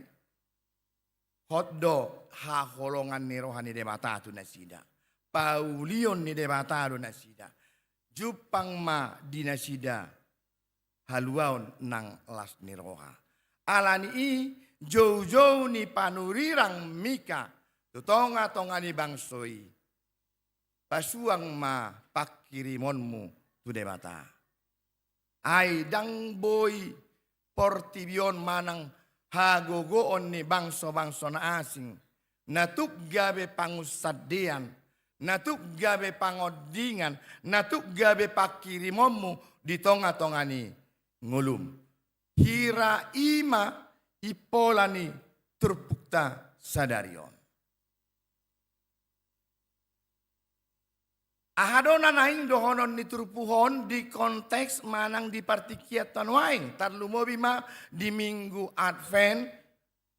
hot do haholongan ni roha ni Debata tu nasida. Paulion ni Debata do nasida. Jumpang ma di nasida haluaon nang las ni roha. Alani i, joujou ni panurirang Mika tu tonga-tonga ni bangso i, pasuang ma pangkirimonmu tu Debata. Ai ndang boi portibi on manang hagogoon ni bangso-bangso na asing na tuk gabe pangunsandean, na tuk gabe pangondingan, na tuk gabe pangkirimonmu di tonga-tonga ni ngolum. Hira i ma impola ni turpukta sadari on. Aha do na naeng dohonon ni turpuk on di konteks manang di partingkianta nuaeng, tarlumobi ma di Minggu Advent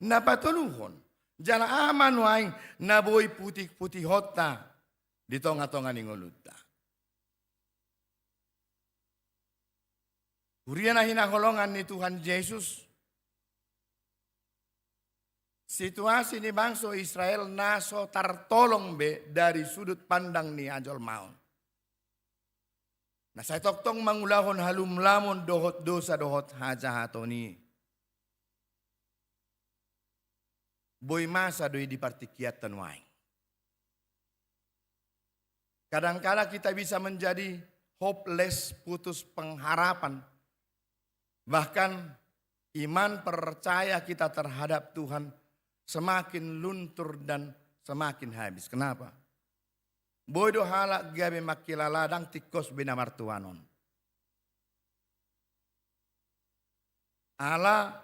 na patoluhon? Jala aha ma nuaeng na boi putihputihonta di tongatonga ni ngolunta? Huria na hinaholongan ni Tuhan Jesus, situasi ni bangso Israel na so tartolong be dari sudut pandang ni hajolmaon. Na sai tongtong mangulahon halumlamon dohot dosa dohot hajahaton i, boi masa do i di partingkianta nuaeng. Kadangkala kita bisa menjadi hopeless, putus pengharapan. Bahkan iman percaya kita terhadap Tuhan semakin luntur dan semakin habis. Kenapa? Boi do halak gabe mangkilala ndang tingkos be na martuanon. Ala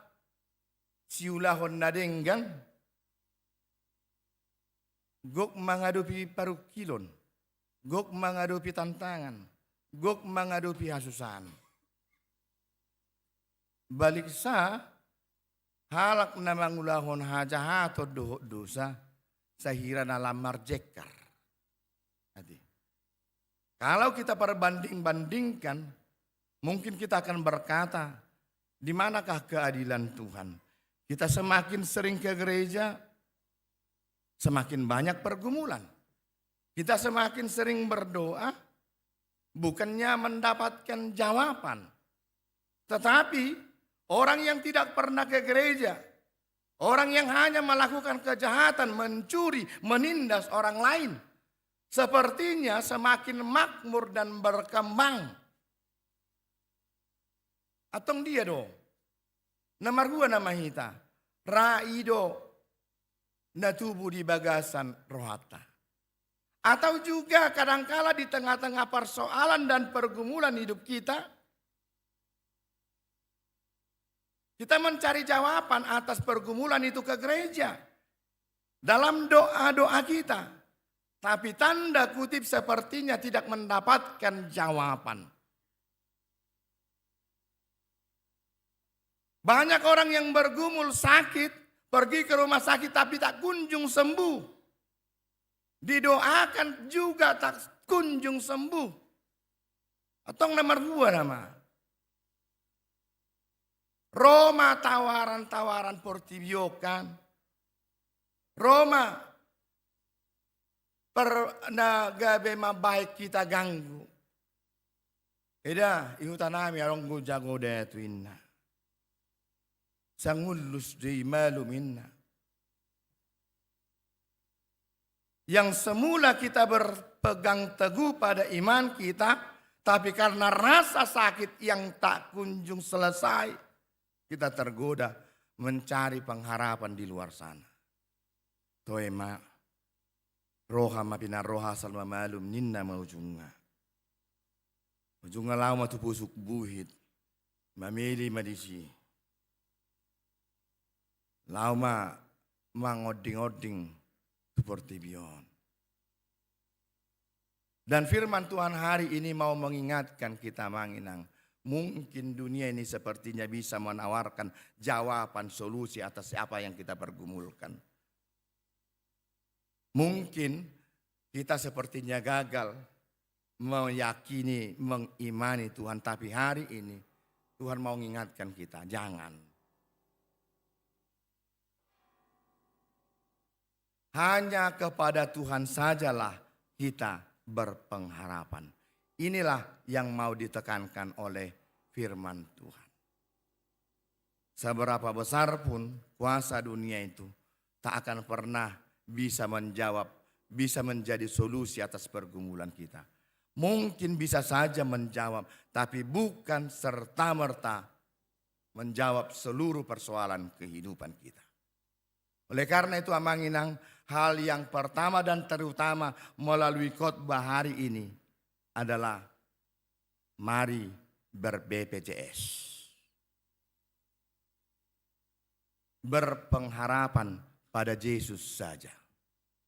siulahon na denggan, gok mangadopi parungkilon, gok mangadopi tantangan, gok mangadopi hasusaan. Baliksa, halak na mangulahon hajahaton dohot dosa, sahira na lam marjengkar. Ate. Kalau kita perbanding-bandingkan, mungkin kita akan berkata, "Di manakah keadilan Tuhan?" Kita semakin sering ke gereja, semakin banyak pergumulan. Kita semakin sering berdoa, bukannya mendapatkan jawaban. Tetapi orang yang tidak pernah ke gereja, orang yang hanya melakukan kejahatan, mencuri, menindas orang lain, sepertinya semakin makmur dan berkembang. Antong dia do, na marhua nama hita, ra i do na tubu di bagasan rohanta. Atau juga kadangkala di tengah-tengah persoalan dan pergumulan hidup kita, kita mencari jawaban atas pergumulan itu ke gereja dalam doa-doa kita. Tapi tanda kutip sepertinya tidak mendapatkan jawaban. Banyak orang yang bergumul sakit, pergi ke rumah sakit tapi tak kunjung sembuh. Didoakan juga tak kunjung sembuh. Antong na marhua nama. Ro ma tawaran-tawaran portibi on kan. Ro ma per-, na gabe mambahen hita ganggu. Eda, i huta nami adong gojago datu inna. Sangullus do i malum inna. Yang semula kita berpegang teguh pada iman kita, tapi karena rasa sakit yang tak kunjung selesai, kita tergoda mencari pengharapan di luar sana. Toe ma, roha ma pinarroha asal ma malum ninna ma ujungna. Ujungna laho ma tu pusuk buhit, mamele ma disi. Laho ma mangonding-onding tu portibi on. Dan firman Tuhan hari ini mau mengingatkan kita, Amang Inang. Mungkin dunia ini sepertinya bisa menawarkan jawaban, solusi atas apa yang kita pergumulkan. Mungkin kita sepertinya gagal meyakini, mengimani Tuhan, tapi hari ini Tuhan mau mengingatkan kita, jangan. Hanya kepada Tuhan sajalah kita berpengharapan. Inilah yang mau ditekankan oleh firman Tuhan. Seberapa besar pun kuasa dunia itu, tak akan pernah bisa menjawab, bisa menjadi solusi atas pergumulan kita. Mungkin bisa saja menjawab, tapi bukan serta-merta menjawab seluruh persoalan kehidupan kita. Oleh karena itu, Amang Inang, hal yang pertama dan terutama melalui khotbah hari ini adalah mari ber-B P J S. Berpengharapan pada Jesus saja.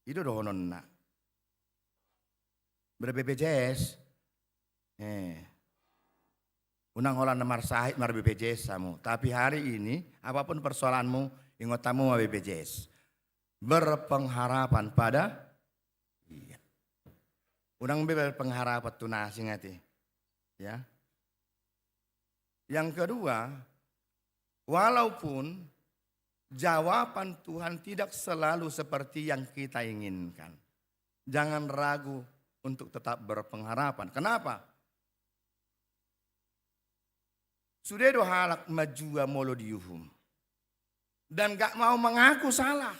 I do dohononna. Ber-B P J S. Eh. Unang holan na marsahit mar-B P J S hamu. Tapi hari ini, apapun persoalanmu, ingot hamu ma-B P J S. Berpengharapan pada Ia. Unang be berpengharapan tu na asing ate. Ya. Yang kedua, walaupun jawaban Tuhan tidak selalu seperti yang kita inginkan, jangan ragu untuk tetap berpengharapan. Kenapa? Sude do halak manjua molo diuhum dan gak mau mengaku salah.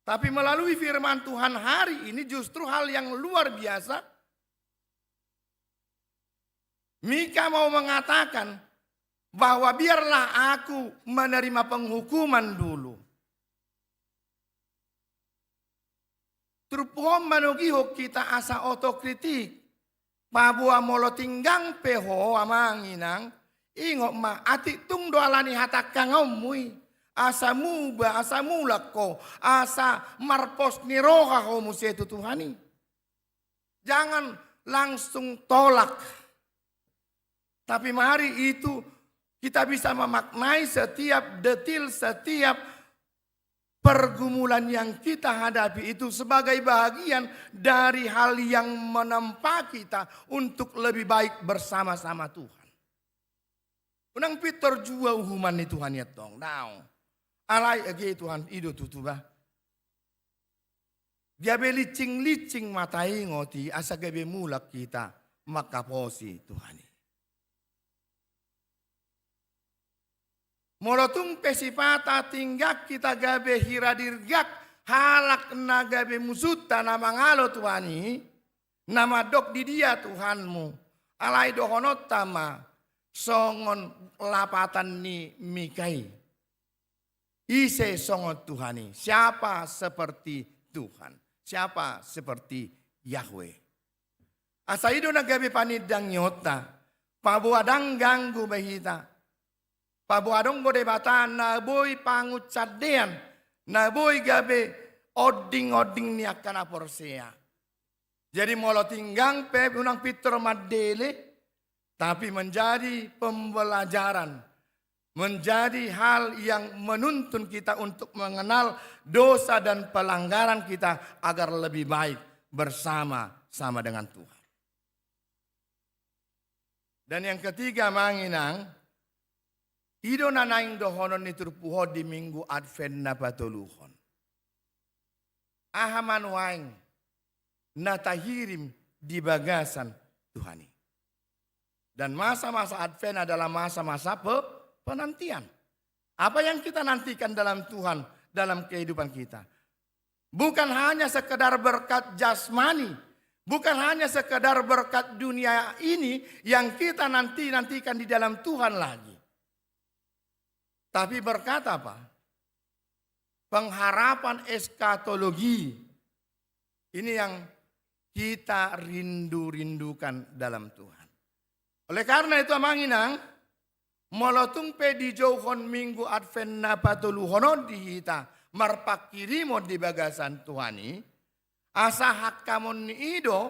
Tapi melalui firman Tuhan hari ini justru hal yang luar biasa. Mika mau mengatakan bahwa biarlah aku menerima penghukuman dulu. Turpuk on manogihon hita asa otokritik. Paboa molo tinggang pe ho amang inang, ingot ma atik tung do alani hatangkangonmu i, asa muba, asa mulak ho, asa marpos ni roha ho muse tu Tuhan i. Jangan langsung tolak. Tapi mari itu kita bisa memaknai setiap detil, setiap pergumulan yang kita hadapi itu sebagai bahagian dari hal yang menempa kita untuk lebih baik bersama-sama Tuhan. Unang pintor jua uhuman ni Tuhan i antong, daong. Alai age Tuhan i do tutu bah. Gabe lincing-lincing ma taingot i asa gabe mulak hita manghaposi Tuhan i. Molo tung pe sipata tinggang hita gabe hira dirgak halak na gabe musunta na mangalo Tuhan i, na mandok di dia Tuhanmu, alai dohononta ma songon lapatan ni Mika i. Ise songon Tuhan i? Siapa seperti Tuhan? Siapa seperti Yahweh? Asa i do na gabe panindangionta, paboa ndang ganggu be hita. Paboa adong do Debata na boi pangunsandean, na boi gabe onding-onding ni angka na porsea. Jadi molo tinggang pe unang pintor mandele, tapi menjadi pembelajaran, menjadi hal yang menuntun kita untuk mengenal dosa dan pelanggaran kita agar lebih baik bersama-sama dengan Tuhan. Dan yang ketiga, amang inang, i do na naeng dohonon ni turpuk on di Minggu Advent na patoluhon. Aha ma nuaeng na tahirim di bagasan Tuhan i? Dan masa-masa Advent adalah masa-masa pe-, penantian. Apa yang kita nantikan dalam Tuhan, dalam kehidupan kita? Bukan hanya sekedar berkat jasmani, bukan hanya sekedar berkat dunia ini yang kita nanti-nantikan di dalam Tuhan lagi. Tapi berkat apa? Pengharapan eskatologi. Ini yang kita rindu-rindukan dalam Tuhan. Oleh karena itu, amang inang, molo tung pe dijouhon Minggu Advent na patoluhon on di hita marpanghirimon di bagasan Tuhan i, asa hangkamon ni i do,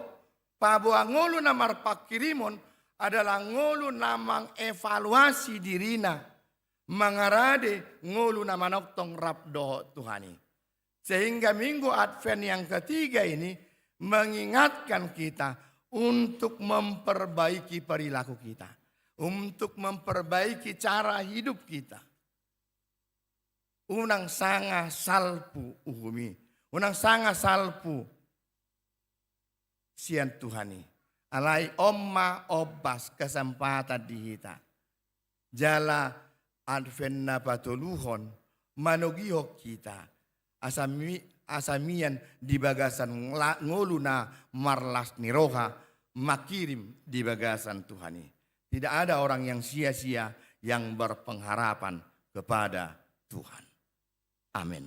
paboa ngolu na marpanghirimon adalah ngolu na mangevaluasi dirina, mangarade ngolu na manongtong rap dohot Tuhan i. Sehingga Minggu Advent yang ketiga ini mengingatkan kita untuk memperbaiki perilaku kita, untuk memperbaiki cara hidup kita. Unang sanga salpu uhum i, unang sanga salpu sian Tuhan i. Alai on ma ombas kesempatan di hita. Jala Advent na patoluhon manogihon hita asa mi-, asa mian di bagasan ngla-, ngolu na marlas ni roha manghirim di bagasan Tuhan i. Tidak ada orang yang sia-sia yang berpengharapan kepada Tuhan. Amen.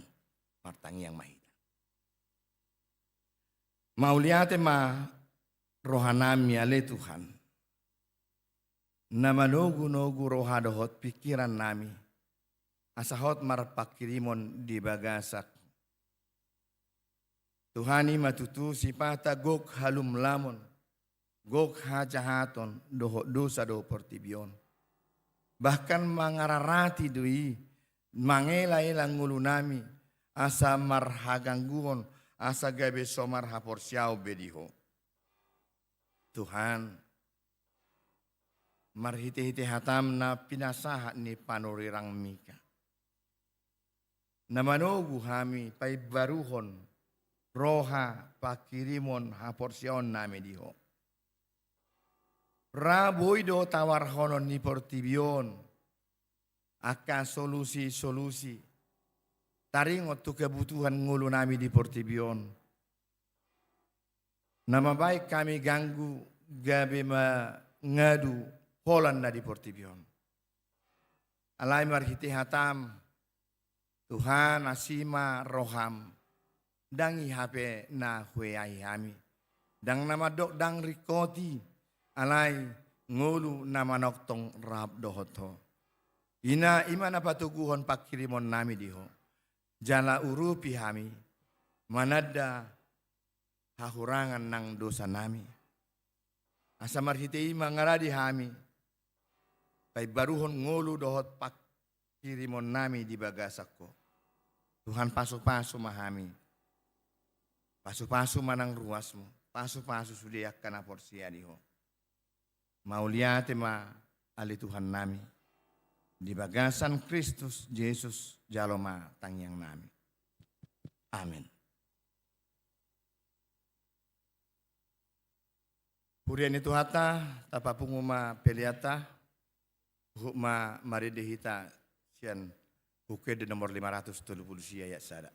Martangiang ma hita. Mauliate ma rohanami ale Tuhan, na manogunogu roha dohot pingkirannami, asa hot marpanghirimon di bagasak. Tuhan, i ma tutu sipata gok halumlamon, gok hajahaton dohot dosa do portibi on. Bahkan mangararati do i, mangelaela ngolunami, asa marhagangguon, asa gabe so marhaporseaon be di Ho. Tuhan, marhitehite hataM na pinasahat ni panurirang Mika, na manogu hami paimbaruhon roha pangkirimon haporseaonnami di Ho. Ra boi do tawarhonon ni portibi on angka solusi-solusi taringot tu kebutuhan ngolunami di portibi on, na mambahen hami ganggu gabe mangadu holan na di portibi on. Alai marhite hataM, Tuhan, asi ma rohaM, ndang i hape na hueahi hami, ndang na mandok ndang ringkot i, alai ngolu na manongtong rap dohot Ho. Ina, i ma na patoguhon pangkirimonnami di Ho, jala urupi hami mananda hahurangan nang dosanami. Asa marhite i mangaradi hami paimbaruhon ngolu dohot pangkirimonnami di bagasan Ho. Tuhan, pasupasu ma hami. Pasupasu ma nang ruasMu, pasupasu sude angka na porsea di Ho. Mauliate ma ale Tuhannami. Di bagasan Kristus Jesus jalo ma tangiangnami. Amen. Huria ni Tuhanta, tapapungu ma peleanta, huhut ma marende hita sian Buku Ende nomor lima ratus tolu pulu sia, ayat sada.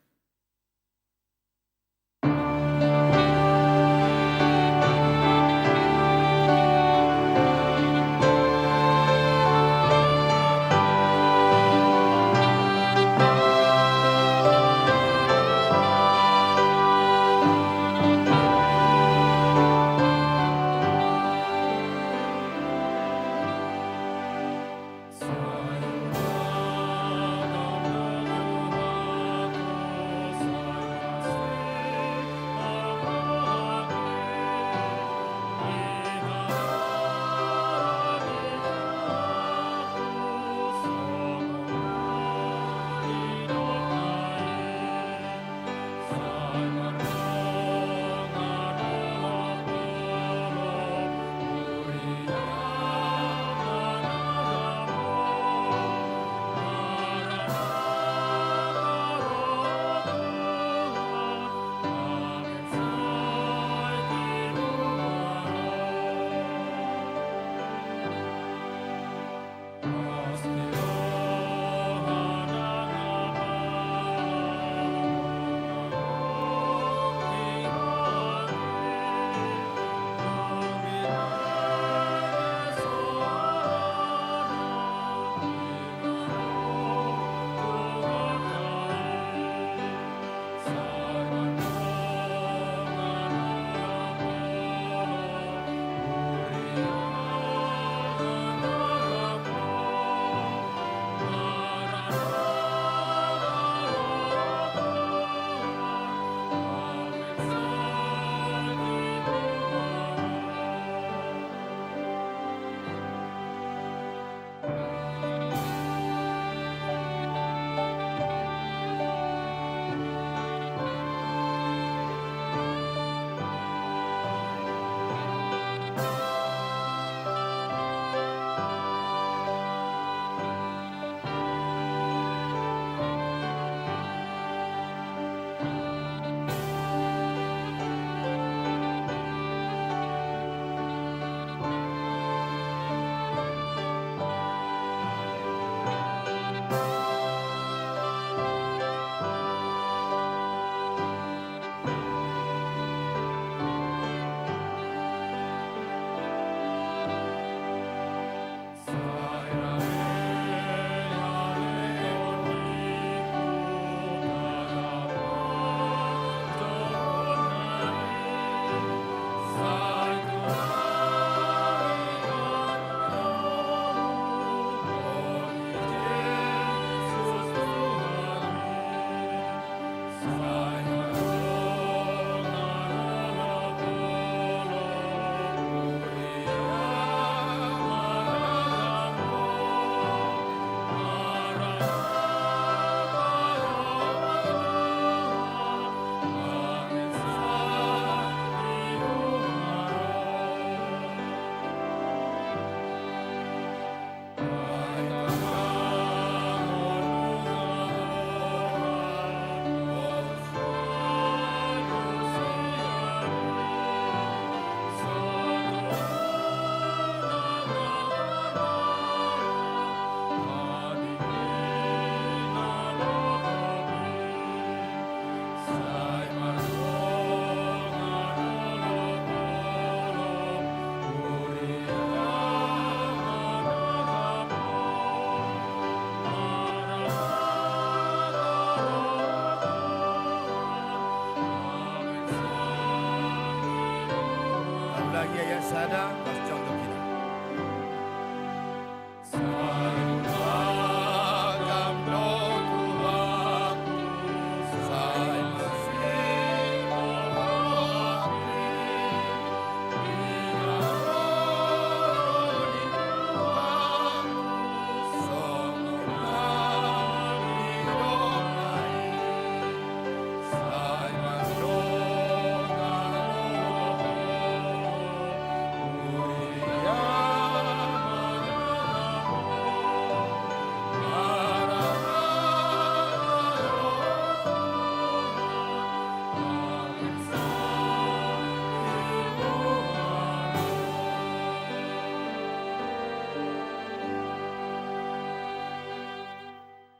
Lagi ayat sada, pas jam dua kita.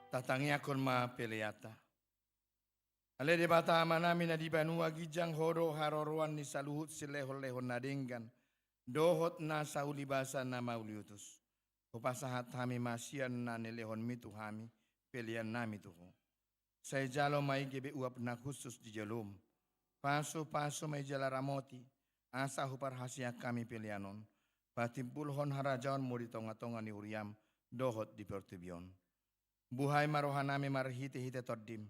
Tatangiangkon ma peleanta. Ale Debata Amanami na di banua ginjang, Ho do haroroan ni saluhut silehonlehon na denggan dohot na saulibasa na mauliutus. Hupasahat hami ma sian na nilehonMi tu hami peleannami tu Ho. Sai jalo ma i gabe uap na hushus di joloM. Pasupasu ma i jala ramoti, asa huparhaseang hami pelean on patimbulhon harajaonMu di tongatonga ni huriaM dohot di portibi on. Buhai ma rohanami marhitehite TondiM,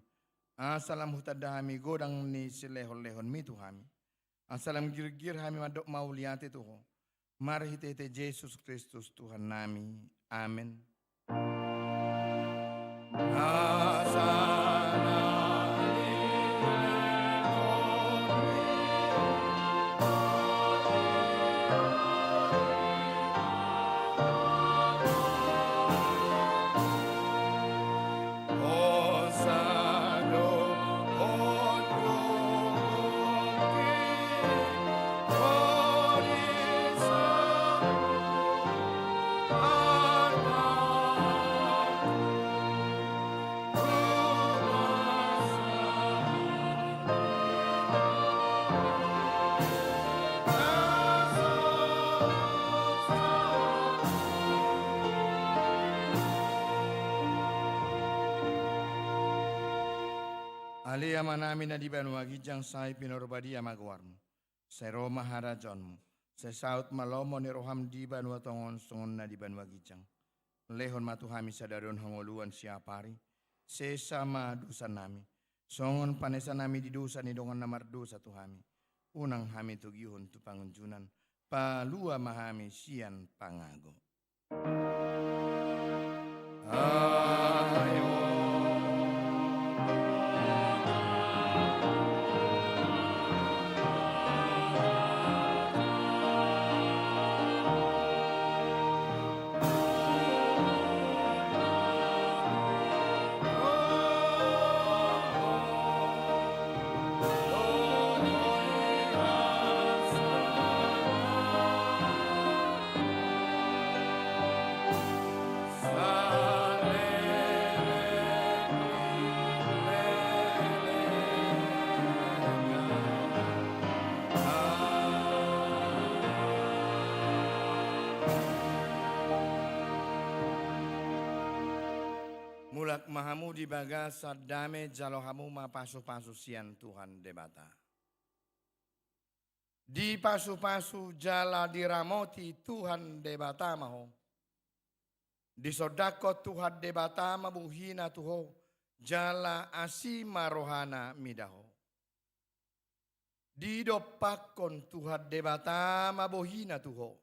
asa lam hutanda hami godang ni silehonlehonMi tu hami, asa lam girgir hami mandok mauliate tu Ho, marhitehite Jesus Kristus Tuhannami. Amen. Ale Amanami na di banua ginjang, sai pinarbadia ma goarMu. Sai ro ma harajaonMu. Sai saut ma lomo ni rohaM di banua tonga on songon na di banua ginjang. Lehon ma tu hami sadari on hangoluan siapari. Sesa ma dosanami, songon panesanami di dosa ni dongan na mardosa tu hami. Unang hami togihon tu pangunjunan. Palua ma hami sian pangago. Mulak ma hamu di bagasan dame, jalo hamu ma pasupasu sian Tuhan Debata. Dipasupasu jala diramoti Tuhan Debata ma ho. Disondangkon Tuhan Debata ma bohina tu ho, jala asi ma rohana mida ho. Didompakkon Tuhan Debata ma bohina tu ho,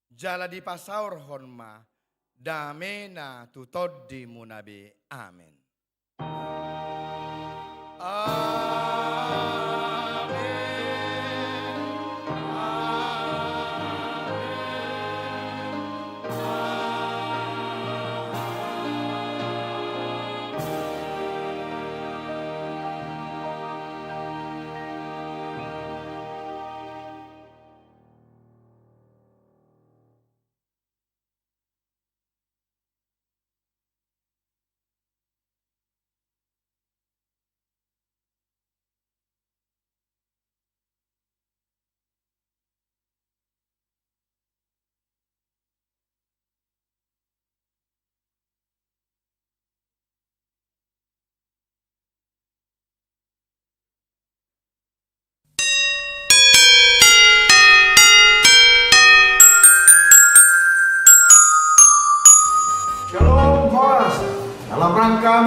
jala dipasaorhon ma damena tu tondimuna be. Amen. Amen. Amen. Amen.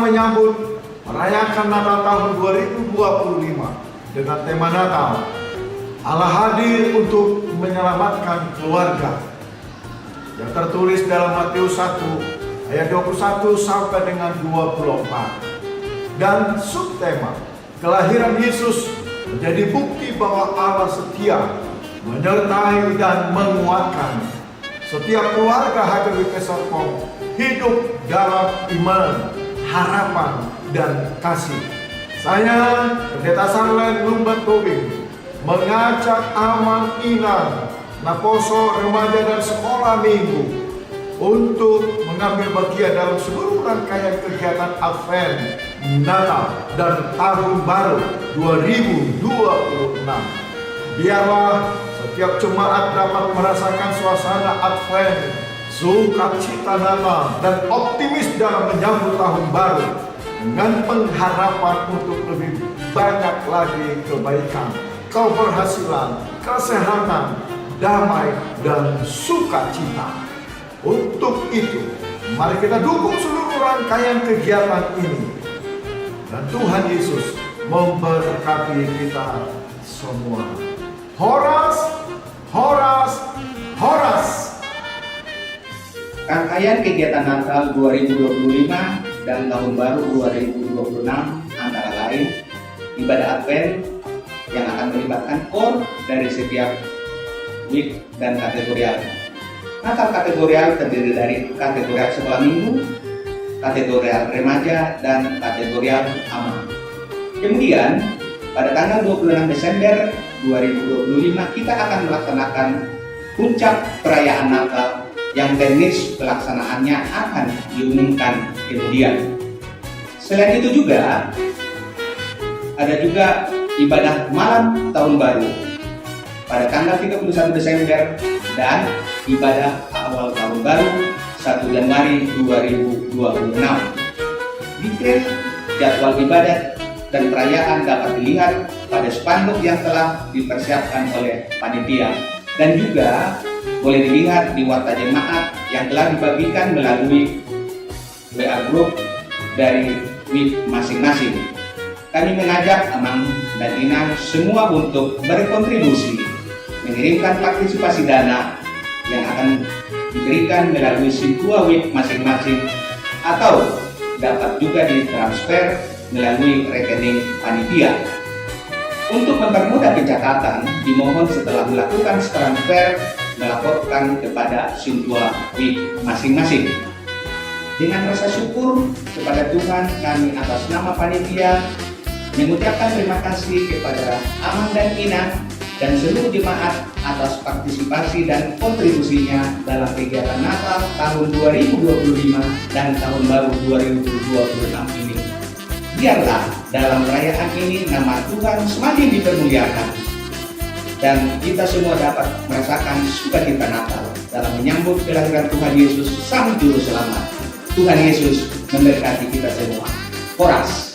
Menyambut merayakan Natal tahun dua ribu dua puluh lima dengan tema Natal, Allah hadir untuk menyelamatkan keluarga, yang tertulis dalam Matius satu ayat dua puluh satu sampai dengan dua puluh empat. Dan subtema, kelahiran Yesus menjadi bukti bahwa Allah setia, menyertai dan menguatkan setiap keluarga H K B P Serpong hidup dalam iman, harapan, dan kasih. Saya, Pendeta Sarlen Lumban Tobing, mengajak amang inang, naposo, remaja, dan sekolah minggu untuk mengambil bagian dalam seluruh rangkaian kegiatan Advent, Natal, dan Tahun Baru dua ribu dua puluh enam. Biarlah setiap jemaat dapat merasakan suasana Advent, sukacita Natal, dan optimis dalam menyambut Tahun Baru dengan pengharapan untuk lebih banyak lagi kebaikan, keberhasilan, kesehatan, damai, dan sukacita. Untuk itu, mari kita dukung seluruh rangkaian kegiatan ini. Dan Tuhan Yesus memberkati kita semua. Horas, horas, horas. Rangkaian kegiatan Natal dua ribu dua puluh lima dan Tahun Baru dua ribu dua puluh enam antara lain ibadah Advent yang akan melibatkan koor dari setiap week dan kategorial. Natal kategorial terdiri dari kategorial sekolah minggu, kategorial remaja, dan kategorial amang. Kemudian, pada tanggal dua puluh enam Desember dua ribu dua puluh lima, kita akan melaksanakan puncak perayaan Natal yang teknis pelaksanaannya akan diumumkan kemudian. Selain itu juga, ada juga ibadah malam tahun baru pada tanggal tiga puluh satu Desember dan ibadah awal tahun baru satu Januari dua ribu dua puluh enam. Detail jadwal ibadah dan perayaan dapat dilihat pada spanduk yang telah dipersiapkan oleh panitia dan juga boleh dilihat di warta jemaat yang telah dibagikan melalui W A group dari week masing-masing. Kami mengajak amang dan inang semua untuk berkontribusi, mengirimkan partisipasi dana yang akan diberikan melalui sintua week masing-masing atau dapat juga ditransfer melalui rekening panitia. Untuk mempermudah pencatatan, dimohon setelah melakukan transfer melaporkan kepada sintua week masing-masing. Dengan rasa syukur kepada Tuhan, kami atas nama panitia mengucapkan terima kasih kepada amang dan inang dan seluruh jemaat atas partisipasi dan kontribusinya dalam kegiatan Natal tahun dua ribu dua puluh lima dan Tahun Baru dua ribu dua puluh enam ini. Biarlah dalam perayaan ini nama Tuhan semakin dipermuliakan dan kita semua dapat merasakan sukacita Natal dalam menyambut kelahiran Tuhan Yesus, Sang Juru Selamat. Tuhan Yesus memberkati kita semua. Horas.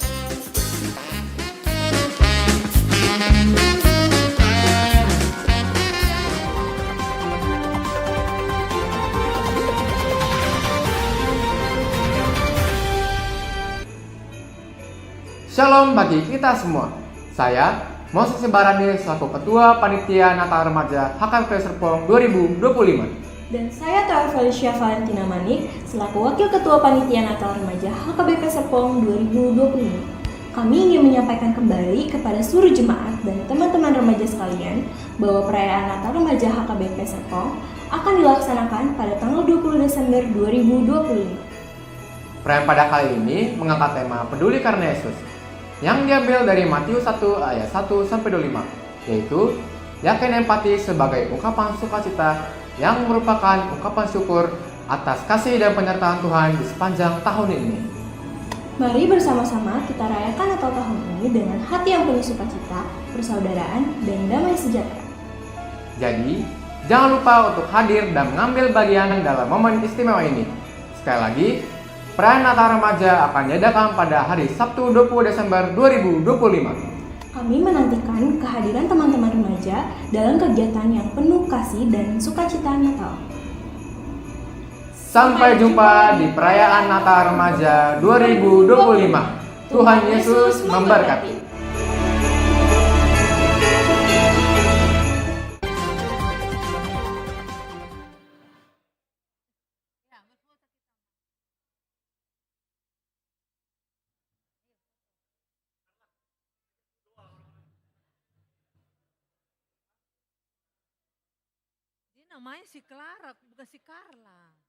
Shalom bagi kita semua. Saya, Moses Sibarani, selaku Ketua Panitia Natal Remaja H K B P Serpong dua ribu dua puluh lima. Dan saya, Tora Felicia Valentina Manik, selaku Wakil Ketua Panitia Natal Remaja H K B P Serpong dua ribu dua puluh lima. Kami ingin menyampaikan kembali kepada seluruh jemaat dan teman-teman remaja sekalian bahwa perayaan Natal Remaja H K B P Serpong akan dilaksanakan pada tanggal dua puluh Desember dua ribu dua puluh lima. Perayaan pada kali ini mengangkat tema Peduli Karena Yesus, yang diambil dari Matius satu ayat satu sampai dua puluh lima, yaitu yakin empati sebagai ungkapan sukacita yang merupakan ungkapan syukur atas kasih dan penyertaan Tuhan di sepanjang tahun ini. Mari bersama-sama kita rayakan Natal tahun ini dengan hati yang penuh sukacita, persaudaraan, dan damai sejahtera. Jadi, jangan lupa untuk hadir dan mengambil bagian dalam momen istimewa ini. Sekali lagi, perayaan Natal Remaja akan diadakan pada hari Sabtu dua puluh Desember dua ribu dua puluh lima. Kami menantikan kehadiran teman-teman remaja dalam kegiatan yang penuh kasih dan sukacita Natal. Sampai jumpa di perayaan Natal Remaja dua ribu dua puluh lima. Tuhan Yesus memberkati. Dia namanya si Clara, bukan si Carla.